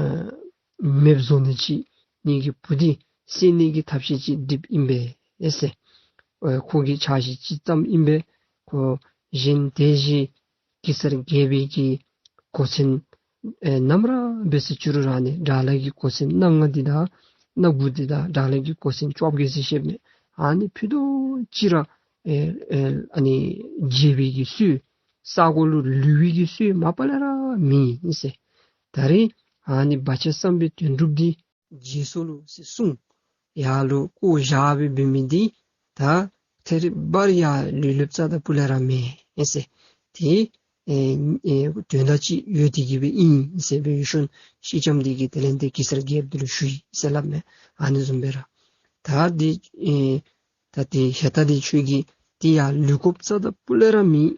མེདཔ་བཟོ་ནི་ཅིག། ངེ་གི་བུ་འདི་བསད་ནི་གི་ཐབས་ཤེས་ཅིག་སྒྲིགཔ་ཨིན་པས་ཟེར། ཨེ་ཁོ་གི་ཕྱག་བཞེས་ཅིག་བརྩམས་ཨིན་པས། ཁོ་གཞན་དེ་བཞིན་གེ་སར་རྒྱལ་པོའི་གི་གོ་མཚོན་ཨེ་ནམ་ར་འབད་ཟེར་ཅི་རུང་ར་ནི་དགྲ་ལྷ་གི་གོ་མཚོན་སྣ་ལྔ་འདི་དང་སྣ་དགུ་འདི་དང་དགྲ་ལྷ་གི་གོ་མཚོན་བཅོ་བརྒྱད་ཟེར་བཤདཔ་མས། ཨ་ནི་ཕུད་རྡོག་ཅིག་ར་ ཨེ་ཨེ་ཨ་ནི་མཇལ་བའི་གི་སྲོལ་ས་གོ་ལུ་ལུས་པའི་གི་སྲོལ་མ་པ་ལས་ར་མེད་ཨིན་ཟེར། ད་རེས་ཨ་ནི་བག་ཆགས་བསམ་པའི་དོན་གྲུབ་འདི་མཇལ་སོ་ལོ་ཟེར་གསུངས། ཡར་ལུ་བཀོ་བཞག་སྦེ་འབད་མི་འདི་ད་ཐད་རི་བ་རི་ཡར་ལུས་ལོགཔ་རྩ་དང་སྤུ་ལས་ར་མེད་ཨིན་ཟེར། དེ་ཨེ་ཨེ་དོན་དག་ཅིག་ཡོད་དེ་གི་སྦེ་ཨིན་ཟེར་སྦེ་ཡུལ་ཤོན་སེང་ལྕམ་འདི་གིས་དེ་ལས་ཏེ་གེ་སར་རྒྱལཔོ་འདི་ལུ་ཞུ་ཡི་ཟེར་སླབ་མས། ཨ་ནི་བཟུམ་སྦེ་ར་ད་འདི་ཨེ་ད་དེ་ཞེ་ད་དེ་ཁྱོད་ཀྱི་དེ་ཡར་ལུས་དགོཔ་རྩ་དང་སྤུ་ལས་ར་མེད་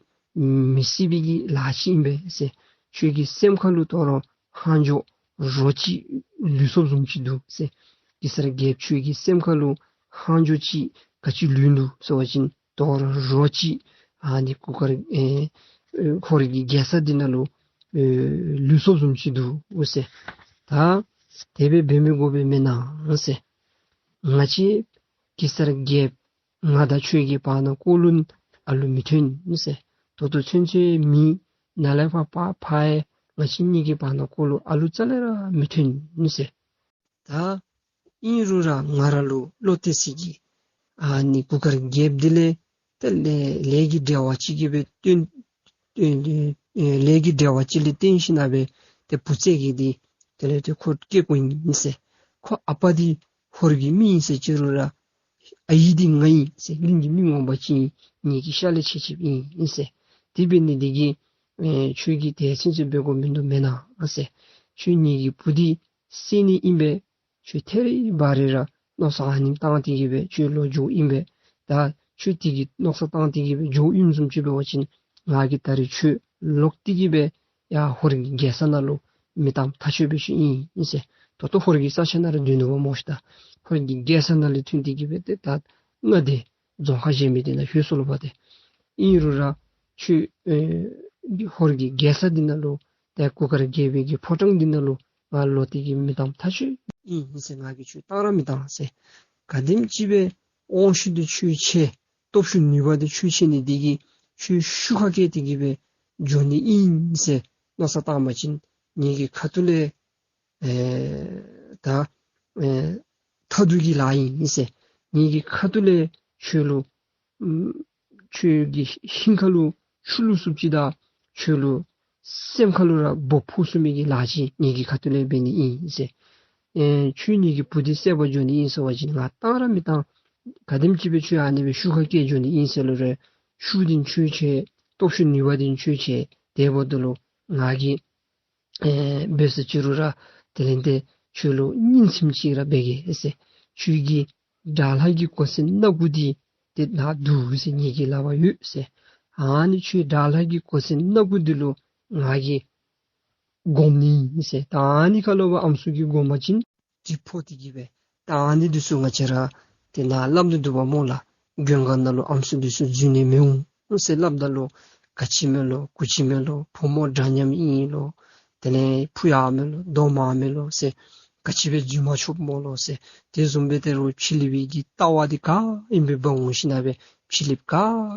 མི་སྲིད་པའི་གི་ལཱ་ཅིག་ཨིན་པས་ཟེར། ཁྱོད་ཀྱི་སེམས་ཁ་ལུ་དོ་རུང་ཧང་ཇོ་རོ་ཅིག་ལུས་སོཔ་བཟུམ་ཅིག་འདུག་ཟེར། གེ་སར་རྒྱལཔོ་ཁྱོད་ཀྱི་སེམས་ཁ་ལུ་ཧང་ཇོ་ཅིག་ག་ཅི་ལུས་འདུག་ཟེར་བ་ཅིན་དོ་རུང་རོ་ཅིག་ཨ་ནི་གུར་དཀར་ཨེ་ཨེ་ཧོར་གྱི་རྒྱལ་ས་འདི་ནང་ལུ་ཨེ་ལུས་སོཔ་བཟུམ་ཅིག་འདུག་ཟེར། ད་དེ་སྦེ་འབད་མི་དགོ་པས་མེན་ན་ཟེར། ང་བཅས་གེ་སར་རྒྱལཔོ་ང་དང་ཁྱོད་ཀྱི་བར་ན་ཀོ་ལུ་ཨ་ལུ་མི་ཐོན་ཟེར། ད་ལྟོ་ཚུན་ཚོད་མེད། ནཱ་ལས་ཕར་ཕར་ཕར་ཡང་ང་བཅས་གཉིས་ཀྱི་བར་ན་ཀོ་ལུ་ཨ་ལུ་རྩ་ལས་ར་མི་ཐོན་ཟེར། ད་ཨིན་རུང་ར་ང་ར་ལུ་བློ་གཏད་ས་གི་ཨ་ནི་གུར་དཀར་རྒྱལཔོ་འདི་ལས་ཏེ་ལས་ལས་ཀྱི་འབྲེལ་བ་ཅིག་གིས་སྦེ་བཏོན་ཨེ་ལས་ཀྱི་འབྲེལ་བ་ཅིག་ལས་བརྟེན་ཞིན་ན་སྦེ་ཏེ་བུ་བཙས་ཀྱི་འདི་དེ་ལས་ཏེ་ཁོ་སྐྱེ་དགོ་ཨིན་ཟེར། ཁོ་ཨ་པ་འདི་ཧོར་གྱི་མི་ཨིན་ཟེར་ཅི་རུང་ར་ཨའི་འདི་ང་ཨིན་ཟེར། གླིང་གི་མི་ངོ་མ་ཅིག་ཨིན། ངེ་གི་ཤ་ལས་ཆད་ཆདཔ་ཨིན་ཟེར། དེ་འབད་ནི་འདི་གིས་ཨེ་ཁྱོད་ཀྱིས་དེ་ཚུན་ཚོད་འབད་དགོཔ་མིན་འདུག་མེན་ན་ཟེར། ཁྱོད་ངེ་གི་བུ་འདི་བསད་ནི་ཨིན་པས། ཁྱོད་ཐད་རི་བ་རི་ར་མནོ་བསམ་ཨ་ནེམ་བཏང་སྟེ་གི་སྦེ་ཁྱོད་ལོག་འགྱོཝ་ཨིན་པས། ད་ཁྱོད་དེ་གི་མནོ་བསམ་བཏང་སྟེ་གི་སྦེ་འགྱོཝ་ཨིནམ་བཟུམ་ཅིག་འབད་བ་ཅིན་ང་གིས་ད་རིས་ཁྱོད་ལོག་སྟེ་གི་སྦེ་ཡར་ཧོར་གྱི་རྒྱལ་ས་ནང་ལུ་མི་གཏངམ་ཐག་ཆོད་སྦེ་ཞུཝ་ཨིན་ཟེར། ད་ལྟོ་ཧོར་གྱི་ས་ཆ་ནང་ར་སྡོད་ནུག་པ་སྨོ་ཤིག། ད་ཧོར་གྱི་རྒྱལ་ས་ནང་ལས་ཐོན་ཏེ་གི་སྦེ་ཏེ་ད་མངའ་སྡེ་རྫོང་ཁག་གཞན་མི་འདི་ནང་ལྷོད་སོ་ལོ་པ་ཏེ། ཨིན་རུང་ར་ཁྱོད་ཨེ་ཧོར་གྱི་རྒྱལ་ས་འདི་ནང་ལུ་ཏེ་གུར་དཀར་རྒྱལ་པོའི་གི་ཕོ་བྲང་འདི་ནང་ལུ་ང་ལོག་སྟེ་གི་མི་གཏངམ་ཐག་ཆོད་ཨིན་ཟེར། ང་གིས་ཁྱོད་གཏང་ར་མི་གཏང་ཟེར། ག་དེམ་ཅིག་སྦེ་དབང་ཤུགས་འདི་ཁྱོད་ཆེ། སྟོབས་ཤུགས་ནུས་པ་འདི་ཁྱོད་ཆེ་ནི་འདི་གིས་ཁྱོད་ཤུགས་ཁ་བསྐྱེད་དེ་གི་སྦེ་འགྱོ་ནི་ཨིན་ཟེར་མནོ་བསམ་བཏང་པ་ཅིན་ངེ་གི་ཁ་ཐུག་ལས་ཨེ་ད་ཨེ་མཐའ་གཏུགས་ཀྱི་ལཱ་ཨིན་ཟེར། ངེ་གི་ཁ་ཐུག་ལས་ཁྱོད་ལུ་ཨམ་ཁྱོད་ཀྱི་ཤིང་ཁ་ལུ་ཆུ་བླུག་ཚུགསཔ་ཅིག་དང་ཁྱོད་ལུ་སེམས་ཁ་ལུ་ར་སྦོ་ཕོག་ཚུགས་མི་གི་ལཱ་ཅིག་ངེ་གི་ཁ་ཐུག་ལས་འབད་ནི་ཨིན་ཟེར། ཨེ་ཁྱོད་ངེ་གི་བུ་འདི་བསད་པར་འགྱོ་ནི་ཨིན་ཟེར་བ་ཅིན་ང་གཏང་ར་མི་གཏང་། ག་དེམ་ཅིག་སྦེ་ཁྱོད་ཨ་ནི་སྦེ་ཤུགས་ཁ་བསྐྱེད་འགྱོ་ནི་ཨིན་ཟེར་ལོ་རེ། ཤུགས་འདི་ཁྱོད་ཆེ། སྟོབས་ཤུགས་ནུས་པ་འདི་ཁྱོད་ཆེ། དེ་འབདཝ་ད་ལུ་ང་གིས་ཨེ་འབད་ཟེར་ཅི་རུང་ར་དེ་ལས་ཏེ་ཁྱོད་ལུ་སྙིང་ཚིམ་ཅིག་ར་འབད་གེ་ཟེར། ཁྱོད་ཀྱི་དགྲ་ལྷ་གི་གོ་མཚོན་སྣ་དགུ་འདི་ཏེ་ནཱ་འདུག་ཟེར། ངེ་གི་ལག་པར་ཡོད་ཟེར། ཨ་ནི་ཁྱོད་དགྲ་ལྷ་གི་གོ་མཚོན་སྣ་དགུ་འདི་ལུ་ང་གིས་སྒོམ་ནི་ཨིན་ཟེར། ད་ཨ་ནི་ཁ་ལུ་འབད་ཨམ་སྲུ་གིས་སྒོམ་པ་ཅིན་གྲིབ་ཕོག་སྟེ་གི་སྦེ་ད་ཨ་ནི་འདི་ཚུ་ང་བཅས་ར་ཏེ་ནཱ་སླབ་ནི་འདུག་པ་སྨོ་ལགས། མགོན་ཁང་ནང་ལུ་ཨམ་སྲུ་འདི་ཚུ་འཛུལ་ནི་མི་འོང་ཟེར་སླབ་ད་ལུ་ག་ཅི་མས་ལོ་གུ་ཅི་མས་ལོ་ཕོ་མོ་འདྲ་མཉམ་ཨིན་ལོ། དེ་ལས་ཕུ་ཡར་མས་ལོ་རྡོ་མར་མས་ལོ་ཟེར། ག་ཅི་སྦེ་འཛུལ་མ་ཆོགཔ་སྨོ་ལོ་ཟེར། དེ་བཟུམ་སྦེ་ཏེ་རོགས་ཕྱི་གླིང་པའི་གི་ལྟ་བ་འདི་ག་ཨིནམ་སྦེ་འབག་འོང་ཞིན་ན་སྦེ་ཕྱི་གླིང་པ་ག་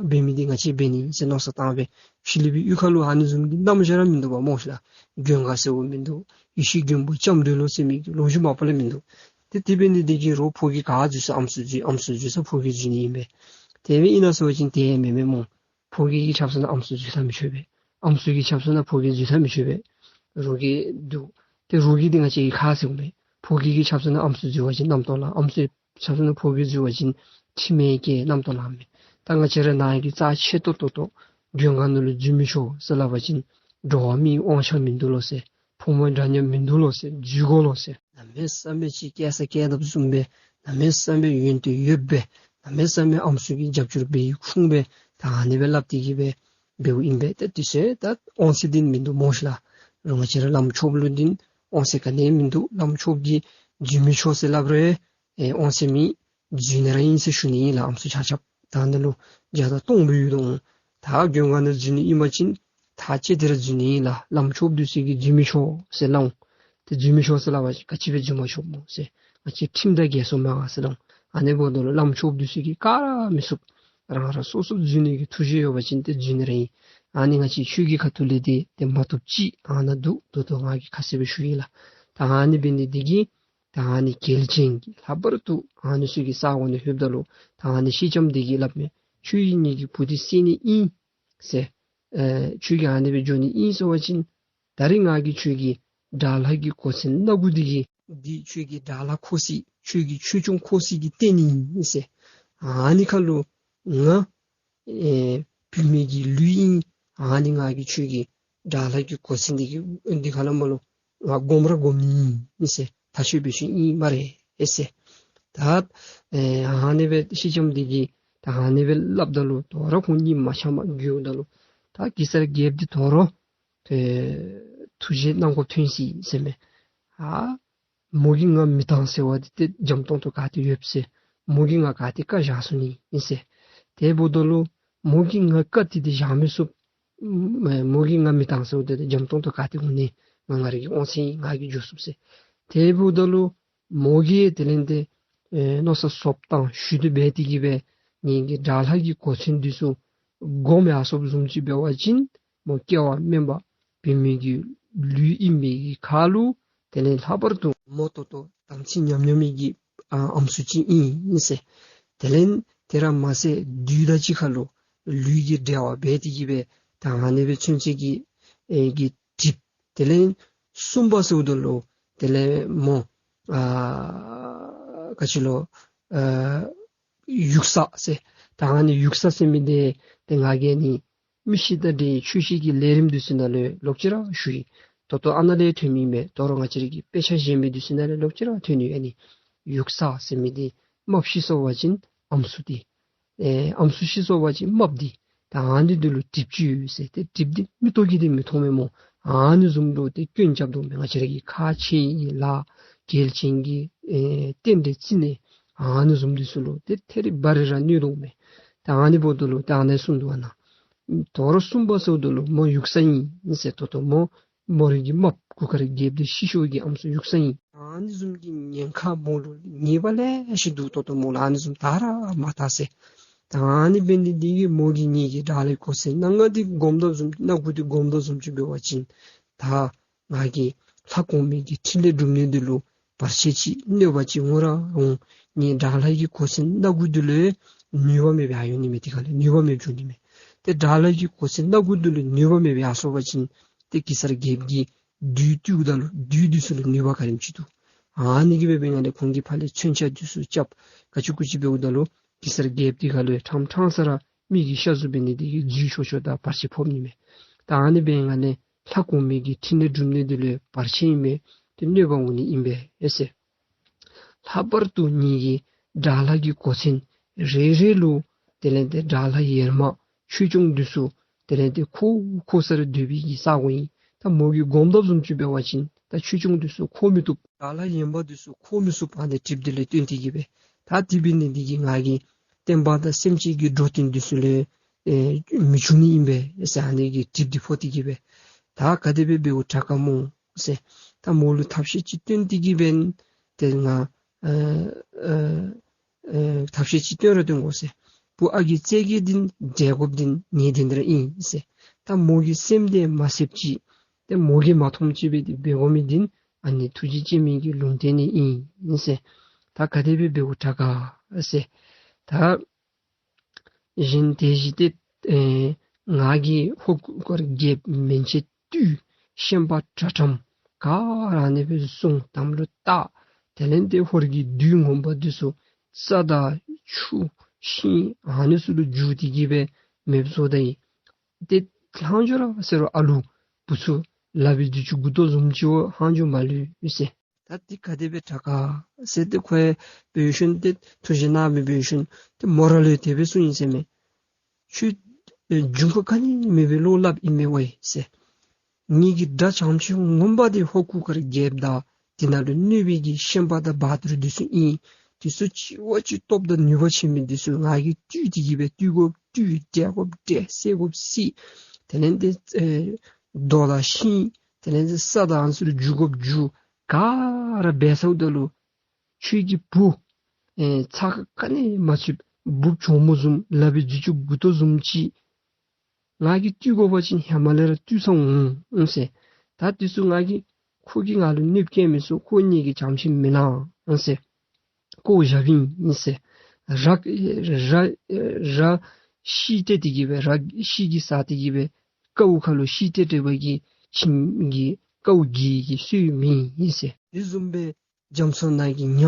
འབད་མི་འདི་ང་བཅས་འབད་ནི་ཟེར་མནོ་བསམ་བཏང་སྦེ་ཕྱི་གླིང་པའི་གཡུས་ཁ་ལུ་ཨ་ནི་བཟུམ་གྱི་རྣམ་གཞག་ར་མིན་འདུག་པ་སྨོ་ཤིག་ལགས། མགོན་ཁང་ཟེར་བ་མིན་འདུག། ཡེ་ཤེས་མགོན་པོ་ལྕམ་དྲལ་ལོ་ཟེར་མི་གི་ལོ་རྒྱུས་མ་པ་ལས་མིན་འདུག། ཏེ་དེ་འབད་ནི་འདི་གིས་རོགས་ཕོ་རྒྱས་ག་འཛུལ་ས་ཨམ་སྲུ་འཛུལ། ཨམ་སྲུ་འཛུལ་ས་ཕོ་རྒྱས་འཛུལ་ནི་ཨིན་པས། དེ་སྦེ་ཨིན་ན་ཟེར་བ་ཅིན་དེ་མེན་མས་སྨོ། ཕོ་རྒྱས་ཀྱི་ཆབ་གསང་ནང་ཨམ་སྲུ་འཛུལ་ས་མི་ཆོག་པས། ཨམ་སྲུ་གི་ཆབ་གསང་ནང་ཕོ་རྒྱས་འཛུལ་ས་མི་ཆོག་པས། རོགས་ཀྱི་འདུག། ཏེ་རོགས་ཀྱི་འདི་ང་བཅས་ཀྱིས་ཁ་བཟེད་འོང་པས། ཕོ་རྒྱས་ཀྱི་ཆབ་གསང་ནང་ཨམ་སྲུ་འཛུལ་བ་ཅིན་རྣམ་རྟོག་ལང་། ཨམ་སྲུ་ཆབ་གསང་ནང་ཕོ་རྒྱས་འཛུལ་བ་ཅིན་ཁྲིམས་མེད་ཀྱི་རྣམ་རྟོག་ལངམ་མས། ད་ང་བཅས་ར་ནཱ་གི་རྩ་ཆེ་ཏོག་ཏོ་ཏོ་མགོན་ཁང་ནང་ལུ་འཛུལ་མི་ཆོག་ཟེར་སླབ་པ་ཅིན་འགྲོ་བ་མིའི་དབང་ཆ་མིན་འདུག་ལོ་ཟེར། ཕོ་མོ་འདྲ་མཉམ་མིན་འདུག་ལོ་ཟེར། འཛུལ་དགོ་ལོ་ཟེར། གནམ་མེད་ས་མེད་ཅིག་སྐྱེལ་ས་སྐྱེལ་དཔ་བཟུམ་སྦེ་གནམ་མེད་ས་མེད་ཡོན་ཏན་ཡོདཔ་སྦེ་གནམ་མེད་ས་མེད་ཨམ་སྲུ་གི་རྒྱབ་སྐྱོར་འབད་བའི་ཁུངས་སྦེ་ད་ཨ་ནི་སྦེ་སླབ་སྟེ་གི་སྦེ་འབདཝ་ཨིན་པས། ཏེ་དུས་ཚོད་ད་དབང་ཚད་འདི་མིན་འདུག་སྨོ་ཤིག་ལགས། རོགས་ང་བཅས་ར་བླམ་ཆོསཔ་ལུ་འདི་དབང་ཚད་ག་ནི་མིན་འདུག། བླམ་ཆོསཔ་གིས་འཛུལ་མི་ཆོག་ཟེར་སླབ་རུང་ཨེ་དབང་ཚད་མེད། འཛུལ་ནི་ར་ཨིན་ཟེར་ཞུ་ནི་ཨིན་ལགས། ཨམ་སྲུ་ཆ་ཁྱབ་ད་ནཱ་ལུ་བརྒྱ་དང་སྟོང་སྦེ་ཡོད་དོ། ད་མགོན་ཁང་ནང་འཛུལ་ནི་ཨིན་པ་ཅིན་ཐག་བཅད་དེ་ར་འཛུལ་ནི་ཨིན་ལགས། བླམ་ཆོསཔ་འདི་ཚུ་གིས་འཛུལ་མི་ཆོག་ཟེར་སླབ་འོང་། ཏེ་འཛུལ་མི་ཆོག་ཟེར་སླབ་པ་ཅིན་ག་ཅི་སྦེ་འཛུལ་མ་ཆོགཔ་སྨོ་ཟེར། ང་བཅས་ཁྲིམས་དང་འགལ་སོང་མས་ག་ཟེར་སླབ་འོང་། ཨ་ནི་འབདཝ་ད་ལུ་བླམ་ཆོསཔ་འདི་ཚུ་གིས་ག་ར་མི་ཚུགས། རང་རང་སོ་སོ་འཛུལ་ནི་གི་ཐུགས་བཞེད་ཡོད་པ་ཅིན་ཏེ་འཛུལ་ནི་ར་ཨིན། ཨ་ནི་ང་བཅས་ཆོས་ཀྱི་ཁ་ཐུག་ལས་འདི་ཏེ་མ་བཏུབ་ཅིག་ཨ་ནཱ་འདུག། ད་ལྟོ་ང་གིས་ཁ་གསལ་སྦེ་ཞུ་ཡི་ལགས། ད་ཨ་ནི་འབད་ནི་འདི་གིས་ད་ཨ་ནི་གལ་ཅན་གྱི་ལྷག་པར་དུ་ཨ་ནི་ཚུ་གི་ས་གོ་ནང་ལྷོདཔ་ད་ལུ་ད་ཨ་ནི་སེང་ལྕམ་འདི་གིས་སླབ་མས། ཁྱོད་ཀྱིས་ངེ་གི་བུ་འདི་བསད་ནི་ཨིན་ཟེར། ཨེ་ཁྱོད་ཀྱིས་ཨ་ནི་སྦེ་འགྱོ་ནི་ཨིན་ཟེར་བ་ཅིན་ད་རིས་ང་གིས་ཁྱོད་ཀྱི་དགྲ་ལྷ་གི་གོ་མཚོན་སྣ་དགུ་འདི་གིས་འདི་ཁྱོད་ཀྱི་དགྲ་ལྷ་འཁོར་སྲིད་ཁྱོད་ཀྱི་ཆོས་སྐྱོང་འཁོར་སྲིད་ཀྱི་རྟེན་ཨིན་ཟེར། ཨ་ནི་ཁར་ལུ་ང་ཨེ་བུད་མེད་ཀྱི་ལུས་ཨིན། ཨ་ནི་ང་གིས་ཁྱོད་ཀྱི་དགྲ་ལྷ་གི་གོ་མཚོན་འདི་གི་འདི་ཁ་ལས་མར་ལུ་ང་སྒོམ་ར་སྒོམ་ནི་ཨིན་ཟེར། ཐ་ཤོད་འབད་ཤོད་ཨིན་སྨ་རེ་ཟེར། ད་ཨེ་ཨ་ནི་སྦེ་སེང་ལྕམ་འདི་གིས་ད་ཨ་ནི་སྦེ་སླབ་ད་ལུ་དོ་རུང་ཁོང་གཉིས་མ་འཆམ་པར་འགྱོཝ་ད་ལུ་ད་གེ་སར་རྒྱལཔོ་འདི་དོ་རུང་ཏེ་ཐུགས་རྗེ་གནང་དགོཔ་ཐོན་ཅི་ཟེར་མས། ཨ་མོ་གིས་ང་མི་བཏང་ཟེར་བ་འདི་ཏེ་འཇམ་ཏོང་ཏོ་ག་ཏེ་ཡོད་ཟེར། མོ་གིས་ང་ག་ཏེ་བཀའ་བཞག་ཚུགས་ནི་ཨིན་ཟེར། དེ་འབདཝ་ད་ལུ་མོ་གིས་ང་བཀའ་དེ་དེ་བཞག་མི་ཚུགས། མོ་གིས་ང་མི་བཏང་ཟེར་བ་འདི་ཏེ་འཇམ་ཏོང་ཏོ་ག་ཏེ་འོང་ནི། ང་ང་ར་གི་དབང་ཚད་ཨིན། ང་གིས་འགྱོ་ཚུགས་ཟེར། དེ་འབདཝ་ད་ལུ་མོ་གིས་དེ་ལས་ཏེ་ཨེ་མནོ་བསམ་སོབ་དང་ཞུ་དུ་འབད་དེ་གི་སྦེ་ངེ་གི་དགྲ་ལྷ་གི་གོ་མཚོན་འདི་ཚུ་སྒོམ་ཡར་སོཔ་བཟུམ་ཅིག་འབད་བ་ཅིན་མོ་སྐྱེ་བ་དམན་པ་བུད་མེད་ཀྱི་ལུས་ཨིན་པའི་གི་ཁར་ལུ་དེ་ལས་ལྷག་པར་དུ་མོ་ཏོག་ཏོ་དམ་ཚིག་ཉམས་ཉམས་མི་གི་ཨ་ཨམ་སྲུ་ཅིག་ཨིན་ཟེར། དེ་ལས་དེ་ར་མ་ཚད་བདུད་དང་གཅིག་ཁར་ལུ་ལུས་ཀྱི་འབྲེལ་བ་འབད་དེ་གི་སྦེ་ད་ཨ་ནི་སྦེ་ཚུན་ཚོད་ཀྱི་ཨེ་གི་གྲིབ། དེ་ལས་གསུམ་པ་ཟེརཝ་ད་ལུ་དེ་ལས་མོ་ཨ་ག་ཅི་ལོ་ཨ་ཡུགས་ས་ཟེར། ད་ཨ་ནི་ཡུགས་ས་ཟེར་མི་འདི་ཏེ་ང་གིས་ནི་མི་ཤི་ད་འདི་ཆོས་བཤད་ཀྱི་ལས་རིམ་འདི་ཚུ་ནང་ལུ་ལོག་ཅི་ར་ཞུ་ཡི། ད་ལྟོ་ཨ་ནཱ་ལས་ཐོན་མི་མེན། དོ་རུང་ང་བཅས་ར་གི་དཔེ་ཆ་གཞན་མི་འདི་ཚུ་ནང་ལུ་ལོག་ཅི་ར་ཐོན་ཡི། ཨ་ནི་ཡུགས་ས་ཟེར་མི་འདི་རྨགཔ་ཤི་སོང་པ་ཅིན་ཨམ་སྲུ་འདི་ཨེ་ཨམ་སྲུ་ཤི་སོང་པ་ཅིན་རྨགཔ་འདི་ད་ཨ་ནི་འདི་ལུ་གྲིབ་ཅིག་ཡོད་ཟེར། ཏེ་གྲིབ་འདི་མིག་ཏོ་གིས་འདི་མི་མཐོང་མས་སྨོ། ཨ་ནི་བཟུམ་ལུ་ཏེ་སྐྱོན་རྐྱབ་དོ་མས། ང་བཅས་ར་གི་ཁ་ཆེ་ལ་གལ་ཆེན་གྱི་ཨེ་རྟེན་འབྲེལ་རྩིས་ནས་ཨ་ནི་བཟུམ་འདི་ཚུ་ལུ་ཏེ་ཐད་རི་བ་རི་ར་གནོད་དོ་མས། ད་ཨ་ནི་འབདཝ་ད་ལུ་ད་ཨ་ནི་གསུངས་འདུག་པ་ན། དོ་རུང་གསུམ་པ་ཟེརཝ་ད་ལུ་མོ་ཡུགས་ས་ཨིན་ཟེར། ད་ལྟོ་མོ་མོ་རའི་གི་རྨགཔ་གུར་དཀར་རྒྱལཔོ་འདི་ཤི་ཤོར་གྱི་ཨམ་སྲུ་ཡུགས་ས་ཨིན། ཨ་ནི་བཟུམ་གྱི་ཉེན་ཁ་མོ་ལུ་ངེས་པ་ལེ་ཤ་འདུག། ད་ལྟོ་མོ་ལུ་ཨ་ནི་བཟུམ་དར་ར་མ་དར་ཟེར། ད་ཨ་ནི་འབད་ནི་འདི་གིས་མོ་གིས་ངེ་གི་དགྲ་ལྷའི་གོ་མཚོན་སྣ་ལྔ་འདི་སྒོམ་དོ་བཟུམ་སྣ་དགུ་འདི་སྒོམ་དོ་བཟུམ་ཅིག་འབད་བ་ཅིན་ད་ང་གིས་ལྷ་གོང་མའི་གི་ཕྲིན་ལས་སྒྲུབ་ནི་འདི་ལུ་བར་ཆད་ཅིག་གནོད་པ་ཅིག་འོང་ར་འོང་། ངེ་དགྲ་ལྷ་གི་གོ་མཚོན་སྣ་དགུ་འདི་ལུ་ནུས་པ་མེདཔ་ཡར་འོང་ནི་མས། དེ་ཁ་ལས་ནུས་པ་མེདཔ་འགྱོ་ནི་མས། ཏེ་དགྲ་ལྷ་གི་གོ་མཚོན་སྣ་དགུ་འདི་ལུ་ནུས་པ་མེདཔ་ཡར་སོང་པ་ཅིན་ཏེ་གེ་སར་རྒྱལཔོ་གིས་བདུད་བཏུལཝ་ད་ལུ་བདུད་འདི་ཚུ་ལུ་ནུས་པ་ག་དེམ་ཅིག་འདུག། ཨ་ནི་གིས་འབད་འབད་ང་ལས་ཁོང་གིས་ཕར་ལས་མཚོན་ཆ་འདི་ཚུ་རྐྱབ་ག་ཅི་གུ་ཅི་འབདཝ་ད་ལུ་གེ་སར་རྒྱལཔོ་འདི་ཁ་ལུ་ཡང་ཕྲང་ཕྲང་ས་ར་མི་གི་ཤ་ཟུག་འབད་ནི་འདི་གིས་རྫུས་ཤོར་ཤོརཝ་ད་བར་ཆད་ཕོག་ནི་མས། ད་ཨ་ནི་འབད་ང་ལས་ལྷ་གོང་མའི་གི་ཕྲིན་ལས་སྒྲུབ་ནི་འདི་ལུ་བར་ཆད་ཨིན་པས། ཏེ་གནོད་པ་འོང་ནི་ཨིན་པས་ཨེ་ཟེར། ལྷག་པར་དུ་ངེ་གི་དགྲ་ལྷ་གི་གོ་མཚོན་རེ་རེ་ལུ་དེ་ལས་ཏེ་དགྲ་ལྷ་ཡེར་མ་ཆོས་སྐྱོང་འདི་ཚུ་དེ་ལས་ཏེ་འཁོར་འཁོར་ས་ར་སྡོད་པའི་གི་ས་གོ་ཨིན། ད་མོ་གིས་སྒོམ་དོ་བཟུམ་ཅིག་འབད་བ་ཅིན་ད་ཆོས་སྐྱོང་འདི་ཚུ་འཁོར་མི་བཏུབ། དགྲ་ལྷ་ཡེར་མ་འདི་ཚུ་འཁོར་མི་ཚུགས་པ་ནི་གྲིབ་འདི་ལས་བརྟེན་ཏེ་གིས་སྦེ། ད་དེ་འབད་ནི་འདི་གིས་ང་གིས་བསྟན་པ་དང་སེམས་ཅན་གྱི་འགྲོ་དོན་འདི་ཚུ་ལུ་ཨེ་མི་འབྱུང་ནི་ཨིན་པས་ཟེར། ཨ་ནི་གི་གྲིབ་འདི་ཕོག་སྟེ་གིས་སྦེ། ད་ག་དེ་སྦེ་འབདཝ་དྲག་ག་མོ་ཟེར། ད་མོ་ལུ་ཐབས་ཤེས་ཅིག་སྟོན་ཏེ་གིས་སྦེ་ཏེ་ང་ཨ་ཨ་ཨ་ཐབས་ཤེས་ཅིག་སྟོན་ར་སྟོན་དགོ་ཟེར། བུ་ཨ་རྒས་རྩེ་རྒས་འདི་འདྲེན་དགོཔ་འདི་ངེས་གཏན་ར་ཨིན་ཟེར། ད་མོ་གི་སེམས་འདི་མ་ཟདཔ་ཅིག་ཏེ་མོ་གིས་མ་མཐོངམ་ཅིག་སྦེ་འདི་འབད་དགོ་མི་འདི་ཨ་ནི་ཐུགས་རྗེ་ཅན་མའི་གི་ལུང་བསྟན་ནི་ཨིན་ཟེར། ད་ག་དེ་སྦེ་འབདཝ་དྲག་ག་ཟེར། ད་གཞན་དེ་བཞིན་ཏེ་ཨེ་ང་གིས་ཧོར་གུར་དཀར་རྒྱལཔོ་མན་ཆད་བཏུལ། ཤན་པ་དྲག་ཁྲམ་ག་ར་ཨ་ནི་སྦེ་བཟུང་། དམ་ལུ་བཏགས། དེ་ལས་ཏེ་ཧོར་གྱི་བདུད་ངན་པ་འདི་ཚུ་ས་དང་ཆུ་ཤིང་ཨ་ནི་ཚུ་ལུ་འཇུ་སྟེ་གིས་སྦེ་མེདཔ་བཟོ་ད་ཡི། ཏེ་ལྷག་འཕྲོ་ར་ཟེར་རུང་ཨ་ལུ་བུ་ཚུ་ལག་པའི་རྗེས་ཅུ་མགུ་ཏོ་བཟུམ་ཅིག་ལྷག་འཕྲོ་མ་ལུས་ཟེར། ད་འདི་ག་དེ་སྦེ་དྲག་ག་ཟེར་ཏེ་ཁོ་ཡང་འབད་ཞིནམ་ཏེ་ཐུགས་བཞེད་གནང་མི་འབད་ཞིནམ་ཏེ་མོ་ར་ལུ་དེ་སྦེ་གསུངས་ཡི་ཟེར་མས། ཁྱོད་ཨེ་འབྱུང་ཁུངས་ག་ནི་མེད་པའི་བློ་སླབ་ཨིན་མས་ཝའི་ཟེར། ངེ་གི་དགྲ་བྱང་ཆུབ་ངོ་མ་འདི་ཧོར་གུར་དཀར་རྒྱལཔོ་དང་དེ་ནང་ལུ་གནོད་པའི་གི་ཤན་པ་དང་བ་ཐུར་འདི་ཚུ་ཨིན། དེ་ཚུ་གཅིག་བ་གཅིག་སྟོབས་དང་ནུས་པ་ཆེ་མི་འདི་ཚུ་ང་གིས་བཏུལ་ཏེ་གིས་སྦེ་བཏུལ་དགོཔ་བཏུལ། འདྲེན་དགོཔ་འདྲེན། བསད་དགོཔ་བསད། དེ་ལས་ཏེ་ཨེ་རྡོ་དང་ཤིང་དེ་ལས་ཏེ་ས་དང་ཨ་ནི་ཚུ་ལུ་འཇུ་དགོཔ་འཇུ། ག་ར་འབད་ཚརཝ་ད་ལུ་ཁྱོད་ཀྱི་བུ་ཨེ་ཚ་ཁ་ག་ནི་མ་ཚུད་འབུཔ་གྱོག་མོ་བཟུམ་ལག་པའི་རྗེས་ཅུ་མགུ་ཏོ་བཟུམ་ཅིག་ང་གིས་བཏུལ་དགོ་པ་ཅིན་ཧེ་མ་ལས་ར་བཏུལ་ཚར་འོང་ཟེར། ད་དེ་ཚུ་ང་གིས་ཁོ་གིས་ང་ལུ་གནོདཔ་བཀལ་མི་ཚུགས། ཁོ་ངེ་གི་བྱམས་ཤིང་མི་ལང་ཟེར། བཀོ་བཞགཔ་ཨིན་ཟེར། ར་ར་ར་ ཤི་སྟེ་དེ་གིས་སྦེ་ར་ཤིག་གི་ཟ་སྟེ་གིས་སྦེ་ཀཝ་ཁ་ལུ་ཤི་སྟེ་སྡོད་པ་གིས་ཁྱིམ་གྱི་ཀཝ་གི་གི་སུ་མེད་ཟེར། དེ་བཟུམ་སྦེ་རྒྱ་མཚོ་ནང་གི་ཉ་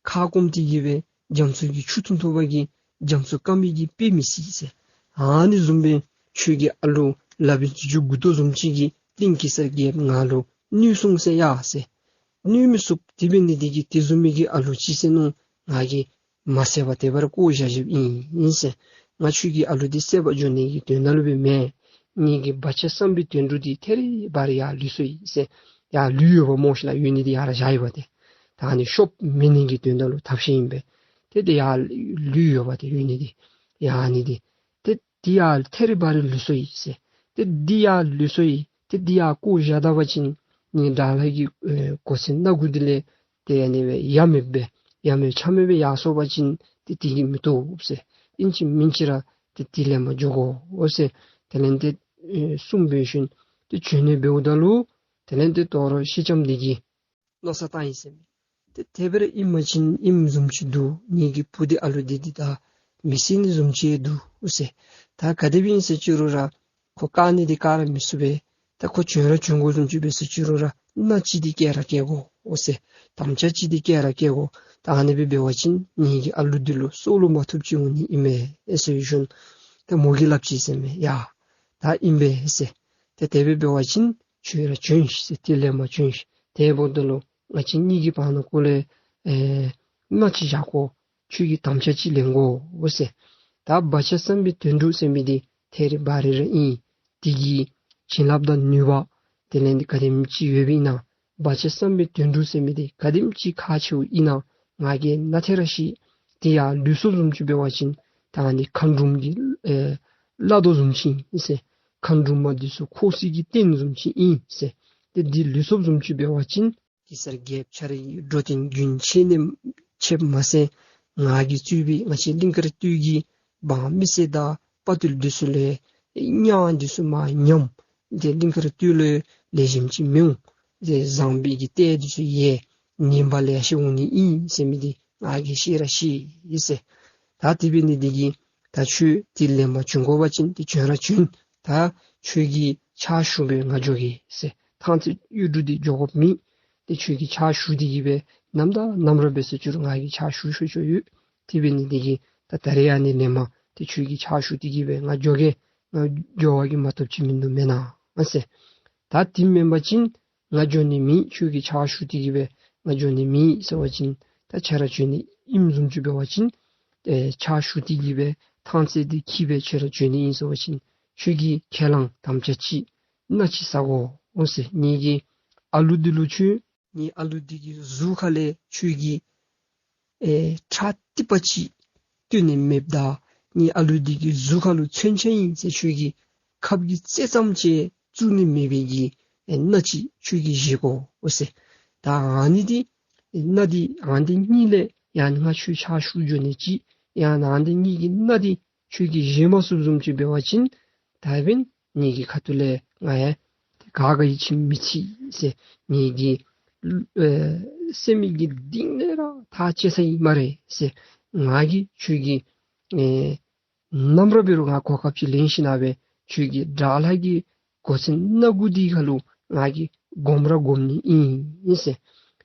ཁ་སྐོམ་སྟེ་གིས་སྦེ་རྒྱ་མཚོ་གི་ཆུ་འཐུང་འཐུང་བ་གིས་རྒྱ་མཚོ་སྐམ་པའི་གིས་དཔེ་མི་སྲིད་ཟེར། ཨ་ནི་བཟུམ་སྦེ་ཁྱོད་ཀྱི་ཨ་ལུ་ལག་པའི་རྩུབ་སྤྱོད་མགུ་ཏོ་བཟུམ་ཅིག་གིས་གླིང་གེ་སར་རྒྱལཔོ་ང་ལུ་གནོད་སོང་ཟེར་ཡ་ཟེར། གནོད་མི་ཚུགས། དེ་འབད་ནི་དེ་གིས་དེ་བཟུམ་མའི་གི་ཨ་ལུ་ཅིག་ཟེར་མནོ་ང་གིས་མ་བསད་པར་དེ་སྦེ་ར་བཀོ་བཞག་བཞགཔ་ཨིན་ཟེར། ང་ཁྱོད་ཀྱི་ཨ་ལུ་འདི་བསད་པར་འགྱོ་ནི་གི་དོན་དག་ལུ་སྦེ་མེན། ངེ་གི་བ་ཅ་བསམ་པའི་དོན་གྲུབ་འདི་ཐད་རི་བ་རི་ཡར་ལུས་སོ་ཡི་ཟེར། ཡར་ལུས་ཡོདཔ་སྨོ་ཤིག་ལགས། ཡོད་ནི་འདི་ཡར་བཞག་ཡོདཔ་འདི། ད་ཨ་ནི་ཤོབ་མེད་ནི་གི་དོན་དག་ལུ་ཐབས་ཤེས་ཨིན་པས། ཏེ་དེ་ཡར་ལུས་ཡོདཔ་འདི་ཡོད་ནི་འདི་ཡར་ནི་འདི་ཏེ་དེ་ཡར་ཐད་རི་བ་རི་ལུས་སོ་ཡི་ཟེར། ཏེ་འདི་ཡར་ལུས་སོ་ཡི། ཏེ་འདི་ཡར་བཀོ་བཞག་ད་པ་ཅིན་ངེ་དགྲ་ལྷ་གི་ཨེ་གོ་མཚོན་སྣ་དགུ་འདི་ལས་ཏེ་ཨ་ནི་སྦེ་ཡ་མེད་པར་ཡ་མེད་ཆ་མེད་སྦེ་ཡར་སོང་པ་ཅིན་ཏེ་དེ་གིས་མི་བཏུབ་ཟེར། ཨིན་ཅི་མིན་ཅི་ར་ཏེ་དེ་ལེན་པར་འགྱོ་དགོ་ཟེར། དེ་ལས་ཏེ་ཨེ་གསུངས་འབད་ཞིནམ་ཏེ་བྱོན་ནི་འབདཝ་ད་ལུ་དེ་ལས་ཏེ་དོ་རུང་སེང་ལྕམ་འདི་གིས་མནོ་བསམ་བཏང་ཡི་ཟེར་མས། ཏེ་དེ་སྦེ་ར་ཨིན་པ་ཅིན་ཨིནམ་བཟུམ་ཅིག་འདུག། ངེ་གི་བུ་འདི་ཨ་ལུ་འདི་འདི་ད་མི་བསད་ནི་བཟུམ་ཅིག་འདུག་ཟེར། ད་ག་དེ་སྦེ་ཨིན་ཟེར་ཅི་རུང་ར་ཁོ་བཀག་ནི་འདི་བཀག་ར་མི་ཚུགས་པས། ད་ཁོ་བྱོན་ར་བྱོན་དགོ་བཟུམ་ཅིག་འབད་ཟེར་ཅི་རུང་ར་མནའ་ཅིག་འདི་བསྐྱལ་ར་བསྐྱལ་དགོ་ཟེར། དམ་བཅའ་ཅིག་འདི་བསྐྱལ་ར་བསྐྱལ་དགོ། ད་ཨ་ནི་སྦེ་འབད་བ་ཅིན་ངེ་གི་ཨ་ལུ་འདི་ལུ་སྲོག་ལུ་མ་ཐུགཔ་ཅིག་འོང་ནི་ཨིན་མས་ཟེར་ཞིནམ་ད་མོ་གིས་སླབ་ཅི་ཟེར་མས། ཡ་ད་ཨིན་པས་ཟེར། ཏེ་དེ་སྦེ་འབད་བ་ཅིན་ཁྱོད་ར་བྱོན་ཤིག་ཟེར། དེ་ལས་མར་བྱོན་ཤིག། དེ་འབདཝ་ད་ལུ་ང་བཅས་གཉིས་ཀྱི་བར་ན་ཁོ་ལས་ཨེ་མནའ་ཅིག་བཞག་དགོ། ཁྱོད་ཀྱིས་དམ་བཅའ་ཅིག་ལེན་དགོ་ཟེར། ད་བ་ཅ་བསམ་པའི་དོན་གྲུབ་ཟེར་མི་འདི་ཐད་རི་བ་རི་ར་ཨིན། དེ་གི་བྱིན་རླབས་དང་ནུས་པ་དེ་ལས་འདི་ག་དེམ་ཅིག་ཡོདཔ་ཨིན་ན། བ་ཅ་བསམ་པའི་དོན་གྲུབ་ཟེར་མི་འདི་ག་དེམ་ཅིག་ཁག་ཆེཝ་ཨིན་ན་ང་གིས་ནཱ་ཐད་ར་ཤེས། དེ་ཡར་ལུས་སོཔ་བཟུམ་ཅིག་འབད་བ་ཅིན་ད་ཨ་ནི་མཁའ་འགྲོམ་གྱི་ཨེ་བླ་རྡོ་བཟུམ་ཅིག་ཨིན་ཟེར། མཁའ་འགྲོ་མ་འདི་ཚུ་འཁོར་སའི་གི་རྟེན་བཟུམ་ཅིག་ཨིན་ཟེར། ཏེ་འདི་ལུས་སོཔ་བཟུམ་ཅིག་འབད་བ་ཅིན་གེ་སར་རྒྱལཔོ་ཁྱོད་རའི་འགྲོ་དོན་རྒྱུན་ཆད་ནི་ཆད་མ་ཟད་ང་གིས་གཙོས་པའི་ང་བཅས་གླིང་དཀར་སྟོད་ཀྱི་འབངས་མི་སེར་དང་དཔའ་རྟུལ་འདི་ཚུ་ལུ་གཉའ་འདི་ཚུ་མར་ཉམས། ཏེ་གླིང་དཀར་སྟོད་ལུ་ལེགས་ཤོམ་ཅིག་མི་འོང་། ཏེ་བཟང་པོའི་གི་ལྟས་འདི་ཚུ་ཡང་ངན་པ་ལེ་ཤ་འོང་ནི་ཨིན་ཟེར་མི་འདི་ང་གིས་ཤེས་ར་ཤེས་ཡི་ཟེར། ད་དེ་འབད་ནི་འདི་གིས་ད་ཁྱོད་དེ་ལས་མར་བྱོན་དགོ་པ་ཅིན་ཏེ་བྱོན་ར་བྱོན། ད་ཁྱོད་ཀྱི་ཕྱག་ཞུ་སྦེ་ང་འགྱོ་གེ་ཟེར། ཐང་རྩེ་གཡུ་འབྲུག་འདི་འགྱོ་དགོཔ་མེད། ཏེ་ཁྱོད་ཀྱི་ཕྱག་ཞུ་སྟེ་གིས་སྦེ་ནམ་དང་ནམ་ར་འབད་ཟེར་ཅི་རུང་ང་གིས་ཕྱག་ཞུ་ཞུ་ཞུ་ཡོད། དེ་འབད་ནི་འདི་གིས་ད་ད་རིས་ཨ་ནི་ལས་མར་ཏེ་ཁྱོད་ཀྱི་ཕྱག་ཞུ་སྟེ་གིས་སྦེ་ང་འགྱོ་གེ། ང་འགྱོ་བ་གིས་མ་བཏུབ་ཅིག་མིན་འདུག་མེན་ན་ཟེར། ད་དེ་མེན་པ་ཅིན་ང་འགྱོ་ནི་མེད། ཁྱོད་ཀྱི་ཕྱག་ཞུ་སྟེ་གིས་སྦེ་ང་འགྱོ་ནི་མེད་ཟེར་བ་ཅིན་ད་ཁྱོད་ར་འགྱོ་ནི་ཨིནམ་བཟུམ་ཅིག་འབད་བ་ཅིན་ཨེ་ཕྱག་ཞུ་སྟེ་གིས་སྦེ་ཐང་རྩེ་འདི་འཁྱིད་སྦེ་ཁྱོད་ར་འགྱོ་ནི་ཨིན་ཟེར་བ་ཅིན་ཁྱོད་ཀྱིས་ཁས་བླངས་དམ་བཅའ་ཅིག་མནའ་ཅིག་བཞག་དགོ་འོང་ཟེར། ངེ་གི་ཨ་ལུ་འདི་ལུ་ཁྱོད་ངེ་ཨ་ལུ་འདི་གི་གཟུགས་ཁ་ལས་ཁྱོད་ཀྱིས་ཨེ་ཁྲག་ཐིགས་པ་ཅིག་བཏོན་ནི་མེདཔ་ད་ངེ་ཨ་ལུ་འདི་གི་གཟུགས་ཁ་ལུ་མཚོན་ཆ་ཨིན་ཟེར་ཁྱོད་ཀྱི་ཁབ་ཀྱི་རྩེ་ཙམ་ཅིག་བཙུགས་ནི་མེད་པའི་གི་ཨེ་མནའ་ཅིག་ཁྱོད་ཀྱིས་བཞེས་དགོ་འོང་ཟེར། ད་ཨ་ནི་འདི་མནའ་འདི་ཨ་ནི་འདི་གཉིས་ལས་ཡང་ང་ཁྱོད་ཕྱག་ཞུ་འགྱོ་ནི་ཅིག་ཡང་ཨ་ནི་འདི་གཉིས་ཀྱི་མནའ་འདི་ཁྱོད་ཀྱིས་བཞེས་མ་ཚུགསཔ་བཟུམ་ཅིག་འབད་བ་ཅིན་ད་འབདན་ངེ་གི་ཁ་ཐུག་ལས་ང་ཡང་ག་ག་ཡི་ཁྱིམ་མི་ཚིག་ཟེར། ངེ་གི་ཨེ་སེམས་ཀྱི་གཏིང་ལས་ར་ཐག་བཅད་ཚར་ཡི་སྨ་རེ་ཟེར། ང་གིས་ཁྱོད་ཀྱི་ཨེ་ནམ་ར་འབད་རུང་ང་གོ་སྐབས་ཅིག་ལེན་ཞིན་ན་སྦེ་ཁྱོད་ཀྱི་དགྲ་ལྷ་གི་གོ་མཚོན་སྣ་དགུ་འདི་ཁ་ལུ་ང་གིས་སྒོམ་ར་སྒོམ་ནི་ཨིན་ཟེར།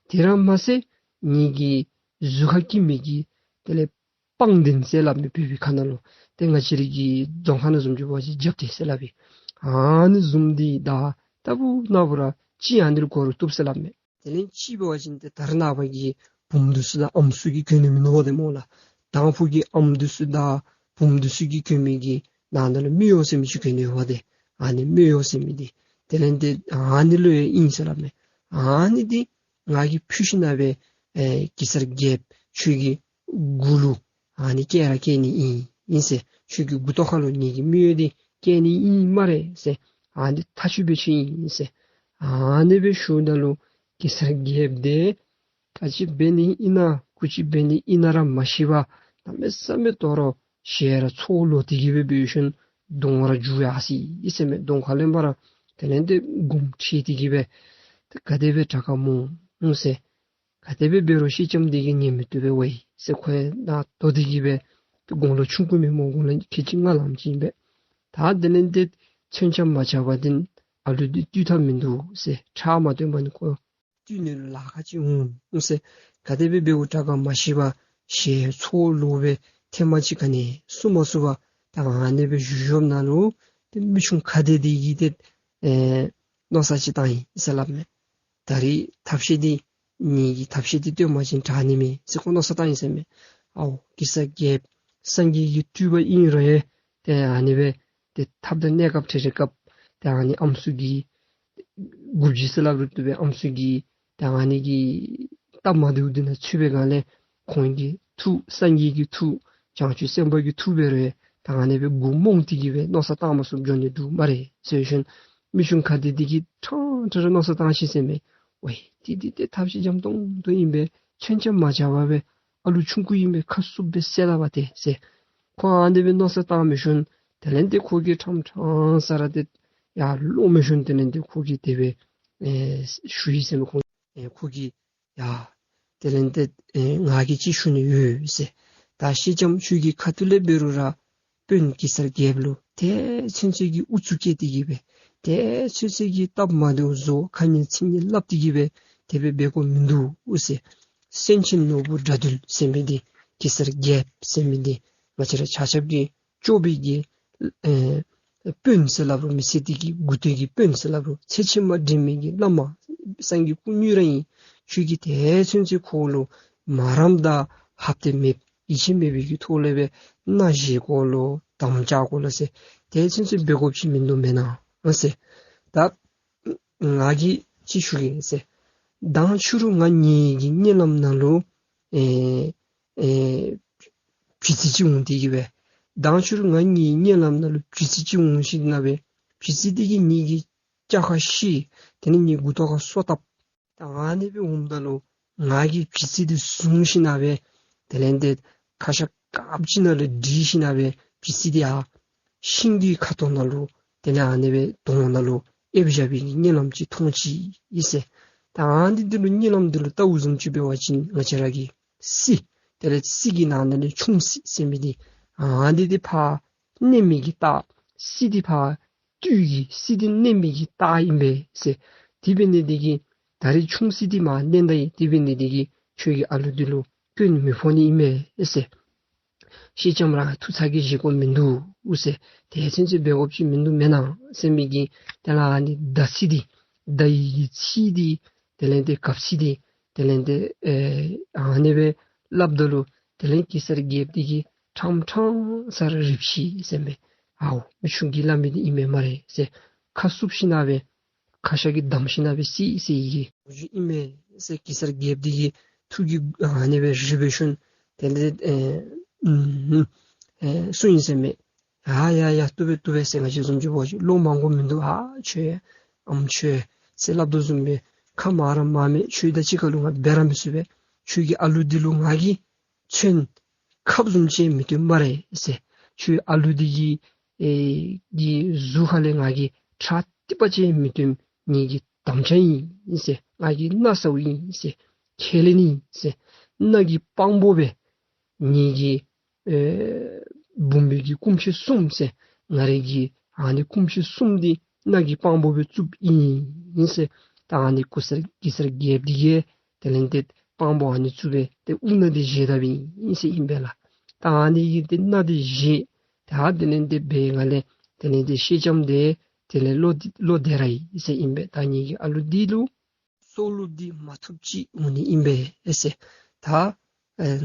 དེ་ར་མ་ཚད་ངེ་གི་གཟུགས་ཁར་བཀལ་མི་གི་དེ་ལས་པང་གདན་ཟེར་སླབ་མི་བོད་པའི་ཁ་ནང་ལུ་ཏེ་ང་བཅས་རའི་གི་རྫོང་ཁ་ནང་བཟུམ་ཅིག་འབད་བ་ཅིན་རྒྱབ་སྟེགས་ཟེར་སླབ་ཨིན། ཨ་ནི་བཟུམ་འདི་དང་ལྟ་བུ་ན་བུ་ར་ཅིག་ཨ་ནི་ལུ་གོ་རུང་བཏུབ་ཟེར་སླབ་མས། དེ་ལས་ཅིག་འབད་བ་ཅིན་ཏེ་ད་རེས་ནངས་པ་གི་བུམོ་འདི་ཚུ་དང་ཨམ་སྲུ་གིས་གྱོན་ནི་མིན་འདུག་པ་ཏེ་སྨོ་ལགས། དང་ཕུ་གི་ཨམ་འདི་ཚུ་དང་བུམོ་འདི་ཚུ་གིས་གྱོན་མི་གི་ནང་ན་ལུ་མི་གཡོག་ཟེར་མི་ཅིག་གྱོན་ནི་ཡོད་པ་ཏེ། ཨ་ནི་མི་གཡོག་ཟེར་མི་འདི་དེ་ལས་ཏེ་ཨ་ནི་ལུ་ཡང་ཨིན་ཟེར་སླབ་མས། ཨ་ནི་འདི་ང་གིས་ཕུད་ཞིན་ན་སྦེ་ཨེ་གེ་སར་རྒྱལཔོ་ཁྱོད་ཀྱི་མགུ་ལུ་ཨ་ནི་བཀལ་ར་བཀལ་ནི་ཨིན་ཨིན་ཟེར། ཁྱོད་ཀྱི་མགུ་ཏོ་ཁ་ལུ་ངེ་གི་མི་གཡོག་འདི་བཀལ་ནི་ཨིན་སྨ་རེ་ཟེར། ཨ་ནི་ཐག་ཆོད་སྦེ་ཁྱོད་ཨིན་ཟེར། ཨ་ནི་སྦེ་ཞུཝ་ད་ལུ་གེ་སར་རྒྱལཔོ་འདི་ག་ཅི་འབད་ནི་ཨིན་ན་གུ་ཅི་འབད་ནི་ཨིན་ན་ར་མ་ཤེས་པར་གནམ་མེད་ས་མེད་དོ་རུང་ཞལ་ར་ཚོགས་ལོག་སྟེ་གི་སྦེ་འབད་ཞིནམ་གདོང་ར་འགྱུར་ཡར་སོ་ཡི་ཟེར་མས། གདོང་ཁ་ལས་མར་དེ་ལས་ཏེ་སྒོམ་ཁྲིད་དེ་གི་སྦེ་ཏེ་ག་དེ་སྦེ་དྲག་ག་སྨོ་ཟེར། ག་དེ་སྦེ་འབད་རུང་སེང་ལྕམ་འདི་གིས་ཉན་མི་བཏུབ་པས་ཝའི་ཟེར། ཁོ་ཡང་ནཱ་དོ་སྟེ་གི་སྦེ་ དགུང་ལོ་ཆུང་ཀུ་མེན་སྨོ། དགུང་ལོ་ཁལ་གཅིག་ལྔ་ལངམ་ཅིག་ཨིན་པས། ད་དེ་ལས་ཏེ་མཚོན་ཆ་མ་རྐྱབ་པ་ཅིན་ཨ་ལུ་འདི་བཏུལ་ཐབས་མིན་འདུག་ཟེར། ཁྲག་མ་བཏོན་པ་ནི་ཁོ་བཏུལ་ནི་ལུ་ལཱ་ཁག་ཅིག་འོང་ཟེར། ག་དེ་སྦེ་འབདཝ་དྲག་ག་མ་ཤེས་པར་ཞལ་ཚོགས་ལོག་སྦེ་ཐེངས་མ་གཅིག་ག་ནི་གསུང་མ་ཚུགས་པར་ད་ཨ་ནི་སྦེ་བཞུགས་བཞུགསཔ་ནང་ལུ་ཏེ་མི་ཆུང་ཁ་བདེ་འདི་གིས་ཏེ་ཨེ་མནོ་བསམ་ཅིག་བཏང་ཡི་ཟེར་སླབ་མས། ད་རིས་ཐབས་ཤེས་འདི་ངེ་གི་ཐབས་ཤེས་འདི་སྟོན་པ་ཅིན་དྲག་ནི་མས་ཟེར་ཁོ་མནོ་བསམ་བཏང་ཡི་ཟེར་མས། ཨའོ་གེ་སར་རྒྱལཔོ་སངས་རྒྱས་ཀྱི་སྤྲུལ་པ་ཨིན་རུང་ཡང་ཏེ་ཨ་ནི་སྦེ་ཏེ་ཐབས་དང་གནས་སྐབས་འཕྲད་འཕྲད་སྐབས་ཏེ་ཨ་ནི་ཨམ་སྲུ་གི་དགུ་བཞི་ཟེར་སླབ་རུང་བཏུབ་པས། ཨམ་སྲུ་གི་ཏེ་ཨ་ནི་གི་སྟབས་མ་བདེཝ་འདི་ནང་ཚུད་པའི་སྒང་ལས་ཁོང་གི་ཐུགས་སངས་རྒྱས་ཀྱི་ཐུགས་བྱང་ཆུབ་སེམས་དཔའ་གི་ཐུགས་འབད་རུང་ཡང་ད་ཨ་ནི་སྦེ་མགུ་རྨོངས་ཏེ་གི་སྦེ་མནོ་བསམ་བཏང་མ་ཚུགསཔ་འགྱོ་ནི་འདུག་སྨ་རེ་ཟེར་ཞིནམ་མི་ཆུང་ཁ་བདེ་འདི་གིས་ཕྲང་ཕྲང་ར་མནོ་བསམ་བཏང་ཅི་ཟེར་མས། ཝའི་འདི་འདི་ཏེ་ཐབས་ཤེས་འཇམ་ཏོང་ཏོ་ཨིན་པས། མཚོན་ཆ་མ་རྐྱབ་པར་སྦེ་ཨ་ལུ་ཆུང་ཀུ་ཨིན་པས། ཁ་སུབ་སྦེ་བསད་ད་པ་ཏེ་ཟེར། ཁོ་ཨ་ནི་སྦེ་མནོ་བསམ་བཏང་མི་ཤུལ་དེ་ལས་ཏེ་ཁོ་གིས་ཕྲང་ཕྲང་ས་ར་ཏེ་ཡར་ལོང་མི་ཤུལ་དེ་ལས་ཏེ་ཁོ་གིས་དེ་སྦེ་ཨེ་ཞུ་ཡི་ཟེར་མས། ཁོ་ཨེ་ཁོ་གིས་ཡ་དེ་ལས་ཏེ་ཨེ་ང་གིས་ཅིག་ཞུ་ནི་ཡོད་ཟེར། ད་སེང་ལྕམ་ཁྱོད་ཀྱི་ཁ་ཐུག་ལས་འབད་རུང་ར་དཔོན་གེ་སར་རྒྱལཔོ་ལུ་དེ་ཚུན་ཚོད་ཀྱི་ཨུ་ཚུགས་བསྐྱེད་དེ་གི་སྦེ་དེ་ཚུན་ཚོད་ཀྱི་སྟབས་མ་བདེཝ་བཟོ་ཁ་ངན་ཚིག་ངན་སླབ་སྟེ་གི་སྦེ་དེ་སྦེ་འབད་དགོཔ་མིན་འདུག་ཟེར། སེང་ཆེན་ནོར་བུ་དགྲ་འདུལ་ཟེར་མི་འདི་གེ་སར་རྒྱལཔོ་ཟེར་མི་འདི་ང་བཅས་ར་ཆ་ཁྱབ་ཀྱི་སྐྱོབ་པའི་གི་ཨེ་དཔོན་ཟེར་སླབ་རུང་མི་ཚེ་འདི་གི་མགུ་ཏོ་གི་དཔོན་ཟེར་སླབ་རུང་ཚེ་ཕྱི་མ་འདྲེན་མི་གི་བླ་མ་སངས་རྒྱས་སྐུ་དངོས་ར་ཨིན། ཁྱོད་ཀྱིས་དེ་ཚུན་ཚོད་ཁོ་ལུ་མ་རངསམ་དང་ཧབ་སྟེ་མེདཔ་ཡིད་ཆེས་མེད་པའི་གི་ཐོག་ལས་སྦེ་མནའ་བཞེས་དགོ་ལོ་དམ་བཅའ་དགོ་ལོ་ཟེར་དེ་ཚུན་ཚོད་འབད་དགོཔ་ཅིག་མིན་འདུག་མེན་ན་ཟེར། ད་ང་གིས་ཅིག་ཞུ་གེ་ཟེར། མདང་ཕྱི་རུ་ང་ངེ་གི་གཉིད་ལམ་ནང་ལུ་ཨེ་ཨེ་བྱི་ཙི་ཅིག་འོང་སྟེ་གི་སྦེ། མདང་ཕྱི་རུ་ང་ངེ་གི་གཉིད་ལམ་ནང་ལུ་བྱི་ཙི་ཅིག་འོང་ཞིནམ་ལས་སྦེ་བྱི་ཙི་འདི་གིས་ངེ་གི་སྐྱ་ཁར་ཤི། དེ་ལས་ངེ་མགུ་ཏོ་ཁར་སོ་བཏབ། ད་ཨ་ནི་སྦེ་འོངམ་ད་ལུ་ང་གིས་བྱི་ཙི་འདི་བཟུང་ཞིནམ་ལས་སྦེ་དེ་ལས་ཏེ་ཁ་ཤ་དཀརཔོ་ཅིག་ནང་ལུ་སྒྲིལ་ཞིནམ་ལས་སྦེ་བྱི་ཙི་འདི་ཡར་ཤིང་གི་ཁ་དོག་ནང་ལུ་དེ་ལས་ཨ་ནི་སྦེ་དོང་ནང་ལུ་ཨེབ་བཞག་པའི་གཉིད་ལམ་ཅིག་མཐོང་ཅི་ཨིན་ཟེར། ད་ཨ་ནི་འདི་ལུ་གཉིད་ལམ་འདི་ལུ་ལྟཝ་བཟུམ་ཅིག་འབད་བ་ཅིན་ང་བཅས་ར་གི་སྲི་དེ་ལས་སྲི་གི་ནང་ན་ལས་ཆུང་སྲི་ཟེར་མི་འདི་ཨ་ནི་འདི་ཕར་མནན་མི་གི་རྟགས་སྲི་འདི་ཕར་བཏུལ་གྱི་སྲི་འདི་མནན་མི་གི་རྟགས་ཨིན་པས་ཟེར། དེ་འབད་ནི་འདི་གིས་ད་རིས་ཆུང་སྲི་འདི་མར་མནན་ད་ཡི། དེ་འབད་ནི་འདི་གིས་ཁྱོད་ཀྱིས་ཨ་ལུ་འདི་ལུ་སྐྱོན་མི་ཕོག་ནི་ཨིན་པས་ཟེར། སེང་ལྕམ་ར་ཐུགས་ཚ་གྱང་བཞེས་དགོཔ་མིན་འདུག་ཟེར། དེ་ཚུན་ཚོད་འབད་དགོཔ་ཅིག་མིན་འདུག་མེན་ན་ཟེར་མི་གི་དེ་ལས་ཨ་ནི་མདའ་ཚིག་འདི་མདའ་ཡི་གི་ཚིག་འདི་དེ་ལས་ཏེ་གབ་ཚིག་འདི་དེ་ལས་ཏེ་ཨེ་ཨ་ནི་སྦེ་སླབ་ད་ལུ་དེ་ལས་གེ་སར་རྒྱལཔོ་འདི་གིས་ཕྲང་ཕྲང་ས་ར་རིག་ཅི་ཟེར་མས། ཨའོ་མི་ཆུང་གིས་སླབ་མི་འདི་ཨིན་མས་སྨ་རེ་ཟེར། ཁ་སུབ་ཞིནམ་ལས་སྦེ་ཁ་ཤ་གིས་བསྡམས་ཞིནམ་ལས་སྦེ་སྲི་སྲི་གི་ཨིན་མས་ཟེར། གེ་སར་རྒྱལཔོ་འདི་གི་ཐུགས་ཀྱི་ཨ་ནི་སྦེ་རིག་པའི་ཤུལ་དེ་ལས་ཨེ་ཨུམ་ཨེ་གསུངས་ཡི་ཟེར་མས། ཡ་ཡ་ཡ་བཏུབ་པས་བཏུབ་པས་ཟེར། ང་བཅས་བཟུམ་ཅིག་འབད་བ་ཅིན་བློ་མང་དགོཔ་མིན་འདུག། ཨ་ཁྱོད་ཨམ་ཁྱོད་ཟེར་སླབ་དོ་བཟུམ་སྦེ་ཁ་མང་ར་མང་མས། ཁྱོད་དང་གཅིག་ཁར་ལུ་ང་འབད་ར་མི་ཚུགས་པས། ཁྱོད་ཀྱི་ཨ་ལུ་འདི་ལུ་ང་གིས་མཚོན་ཁབ་བཟུམ་ཅིག་མི་སྟོན་སྨ་རེ་ཟེར། ཁྱོད་ཨ་ལུ་འདི་གི་ཨེ་གི་གཟུགས་ཁ་ལས་ང་གིས་ཁྲག་ཐིགས་པ་ཅིག་མི་སྟོན། ངེ་གི་དམ་བཅའ་ཨིན་ཟེར། ང་གིས་མནའ་ཟཝ་ཨིན་ཟེར། ཁས་ལེན་ཨིན་ཟེར། མནའ་གི་དཔང་པོ་སྦེ་ངེ་གི་ཨེ་འབུམ་པའི་གི་སྐུ་མཆེད་གསུམ་ཟེར། ང་རའི་གི་ཨ་ནི་སྐུ་མཆེད་གསུམ་འདི་མནའ་གི་དཔང་པོ་སྦེ་བཙུགསཔ་ཨིན་ཟེར། ད་ཨ་ནི་གེ་སར་གེ་སར་རྒྱལཔོ་འདི་གིས་དེ་ལས་ཏེ་དཔང་པོ་ཨ་ནི་བཙུགས་སྦེ་ཏེ་དབུ་མནའ་འདི་བཞེས་དཔ་ཨིན་ཟེར་ཨིན་པས་ལགས། ད་ཨ་ནི་གི་ཏེ་མནའ་འདི་བཞེས། ད་དེ་ལས་ཏེ་འབད་སྒང་ལས་དེ་ལས་ཏེ་སེང་ལྕམ་འདི་དེ་ལས་བློ་བློ་བདེ་ར་ཡི་ཟེར་ཨིན་པས། ད་ངེ་གི་ཨ་ལུ་འདི་ལུ་སྲོག་བླུ་འདི་མ་ཐུབ་ཅིག་འོང་ནི་ཨིན་པས་ཟེར། ད་ཨེ་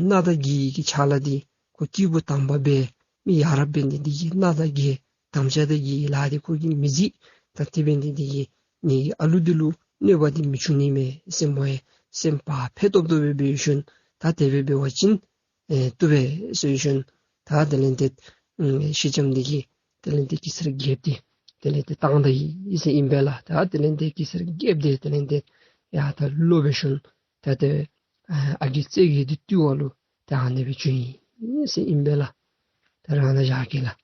མནའ་དང་གི་གི་ཕྱག་ལཱ་འདི་ཁོ་སྐྱེས་བུ་དམ་པ་སྦེ་མི་ཡ་རབས་འབད་ནི་འདི་གིས་མནའ་དང་གི་དམ་བཅའ་དང་གི་ལཱ་འདི་ཁོ་གིས་མི་མཛད། ད་དེ་འབད་ནི་འདི་གིས་ངེ་གི་ཨ་ལུ་འདི་ལུ་གནོད་པ་འདི་མི་འབྱུང་ནི་མས་ཟེར་མོ་ཡང་སེམས་བག་ཕེབས་ཏོག་ཏོ་སྦེ་འབད་ཞིནམ་ད་དེ་སྦེ་འབད་བ་ཅིན་ཨེ་བཏུབ་པས་ཟེར་ཞིནམ་ད་དེ་ལས་ཏེ་ཨེ་སེང་ལྕམ་འདི་གིས་དེ་ལས་ཏེ་གེ་སར་རྒྱལཔོ་འདི་དེ་ལས་ཏེ་བཏང་ད་ཡི་ཟེར་ཨིན་པས་ལགས། ད་དེ་ལས་ཏེ་གེ་སར་རྒྱལཔོ་འདི་དེ་ལས་ཏེ་ཡར་ད་ལོག་འབད་ཞིནམ་ད་ཏེ་ཨ་རྒྱལ་རྩེ་རྒྱལ་འདི་བཏུལ་བ་ལུ་ད་ཨ་ནི་སྦེ་བྱོན་ཡི་ཟེར་ཨིན་པས་ལགས། ད་རང་ན་བཞག་གེ་ལགས།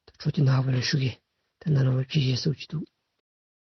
ད་འཕྲོ་འདི་ནངས་པ་ལུ་ཞུ་གེ། ད་ནཱ་ལས་མར་ཕྱི་རྒྱལ་སོགས་ཅིག་འདུག།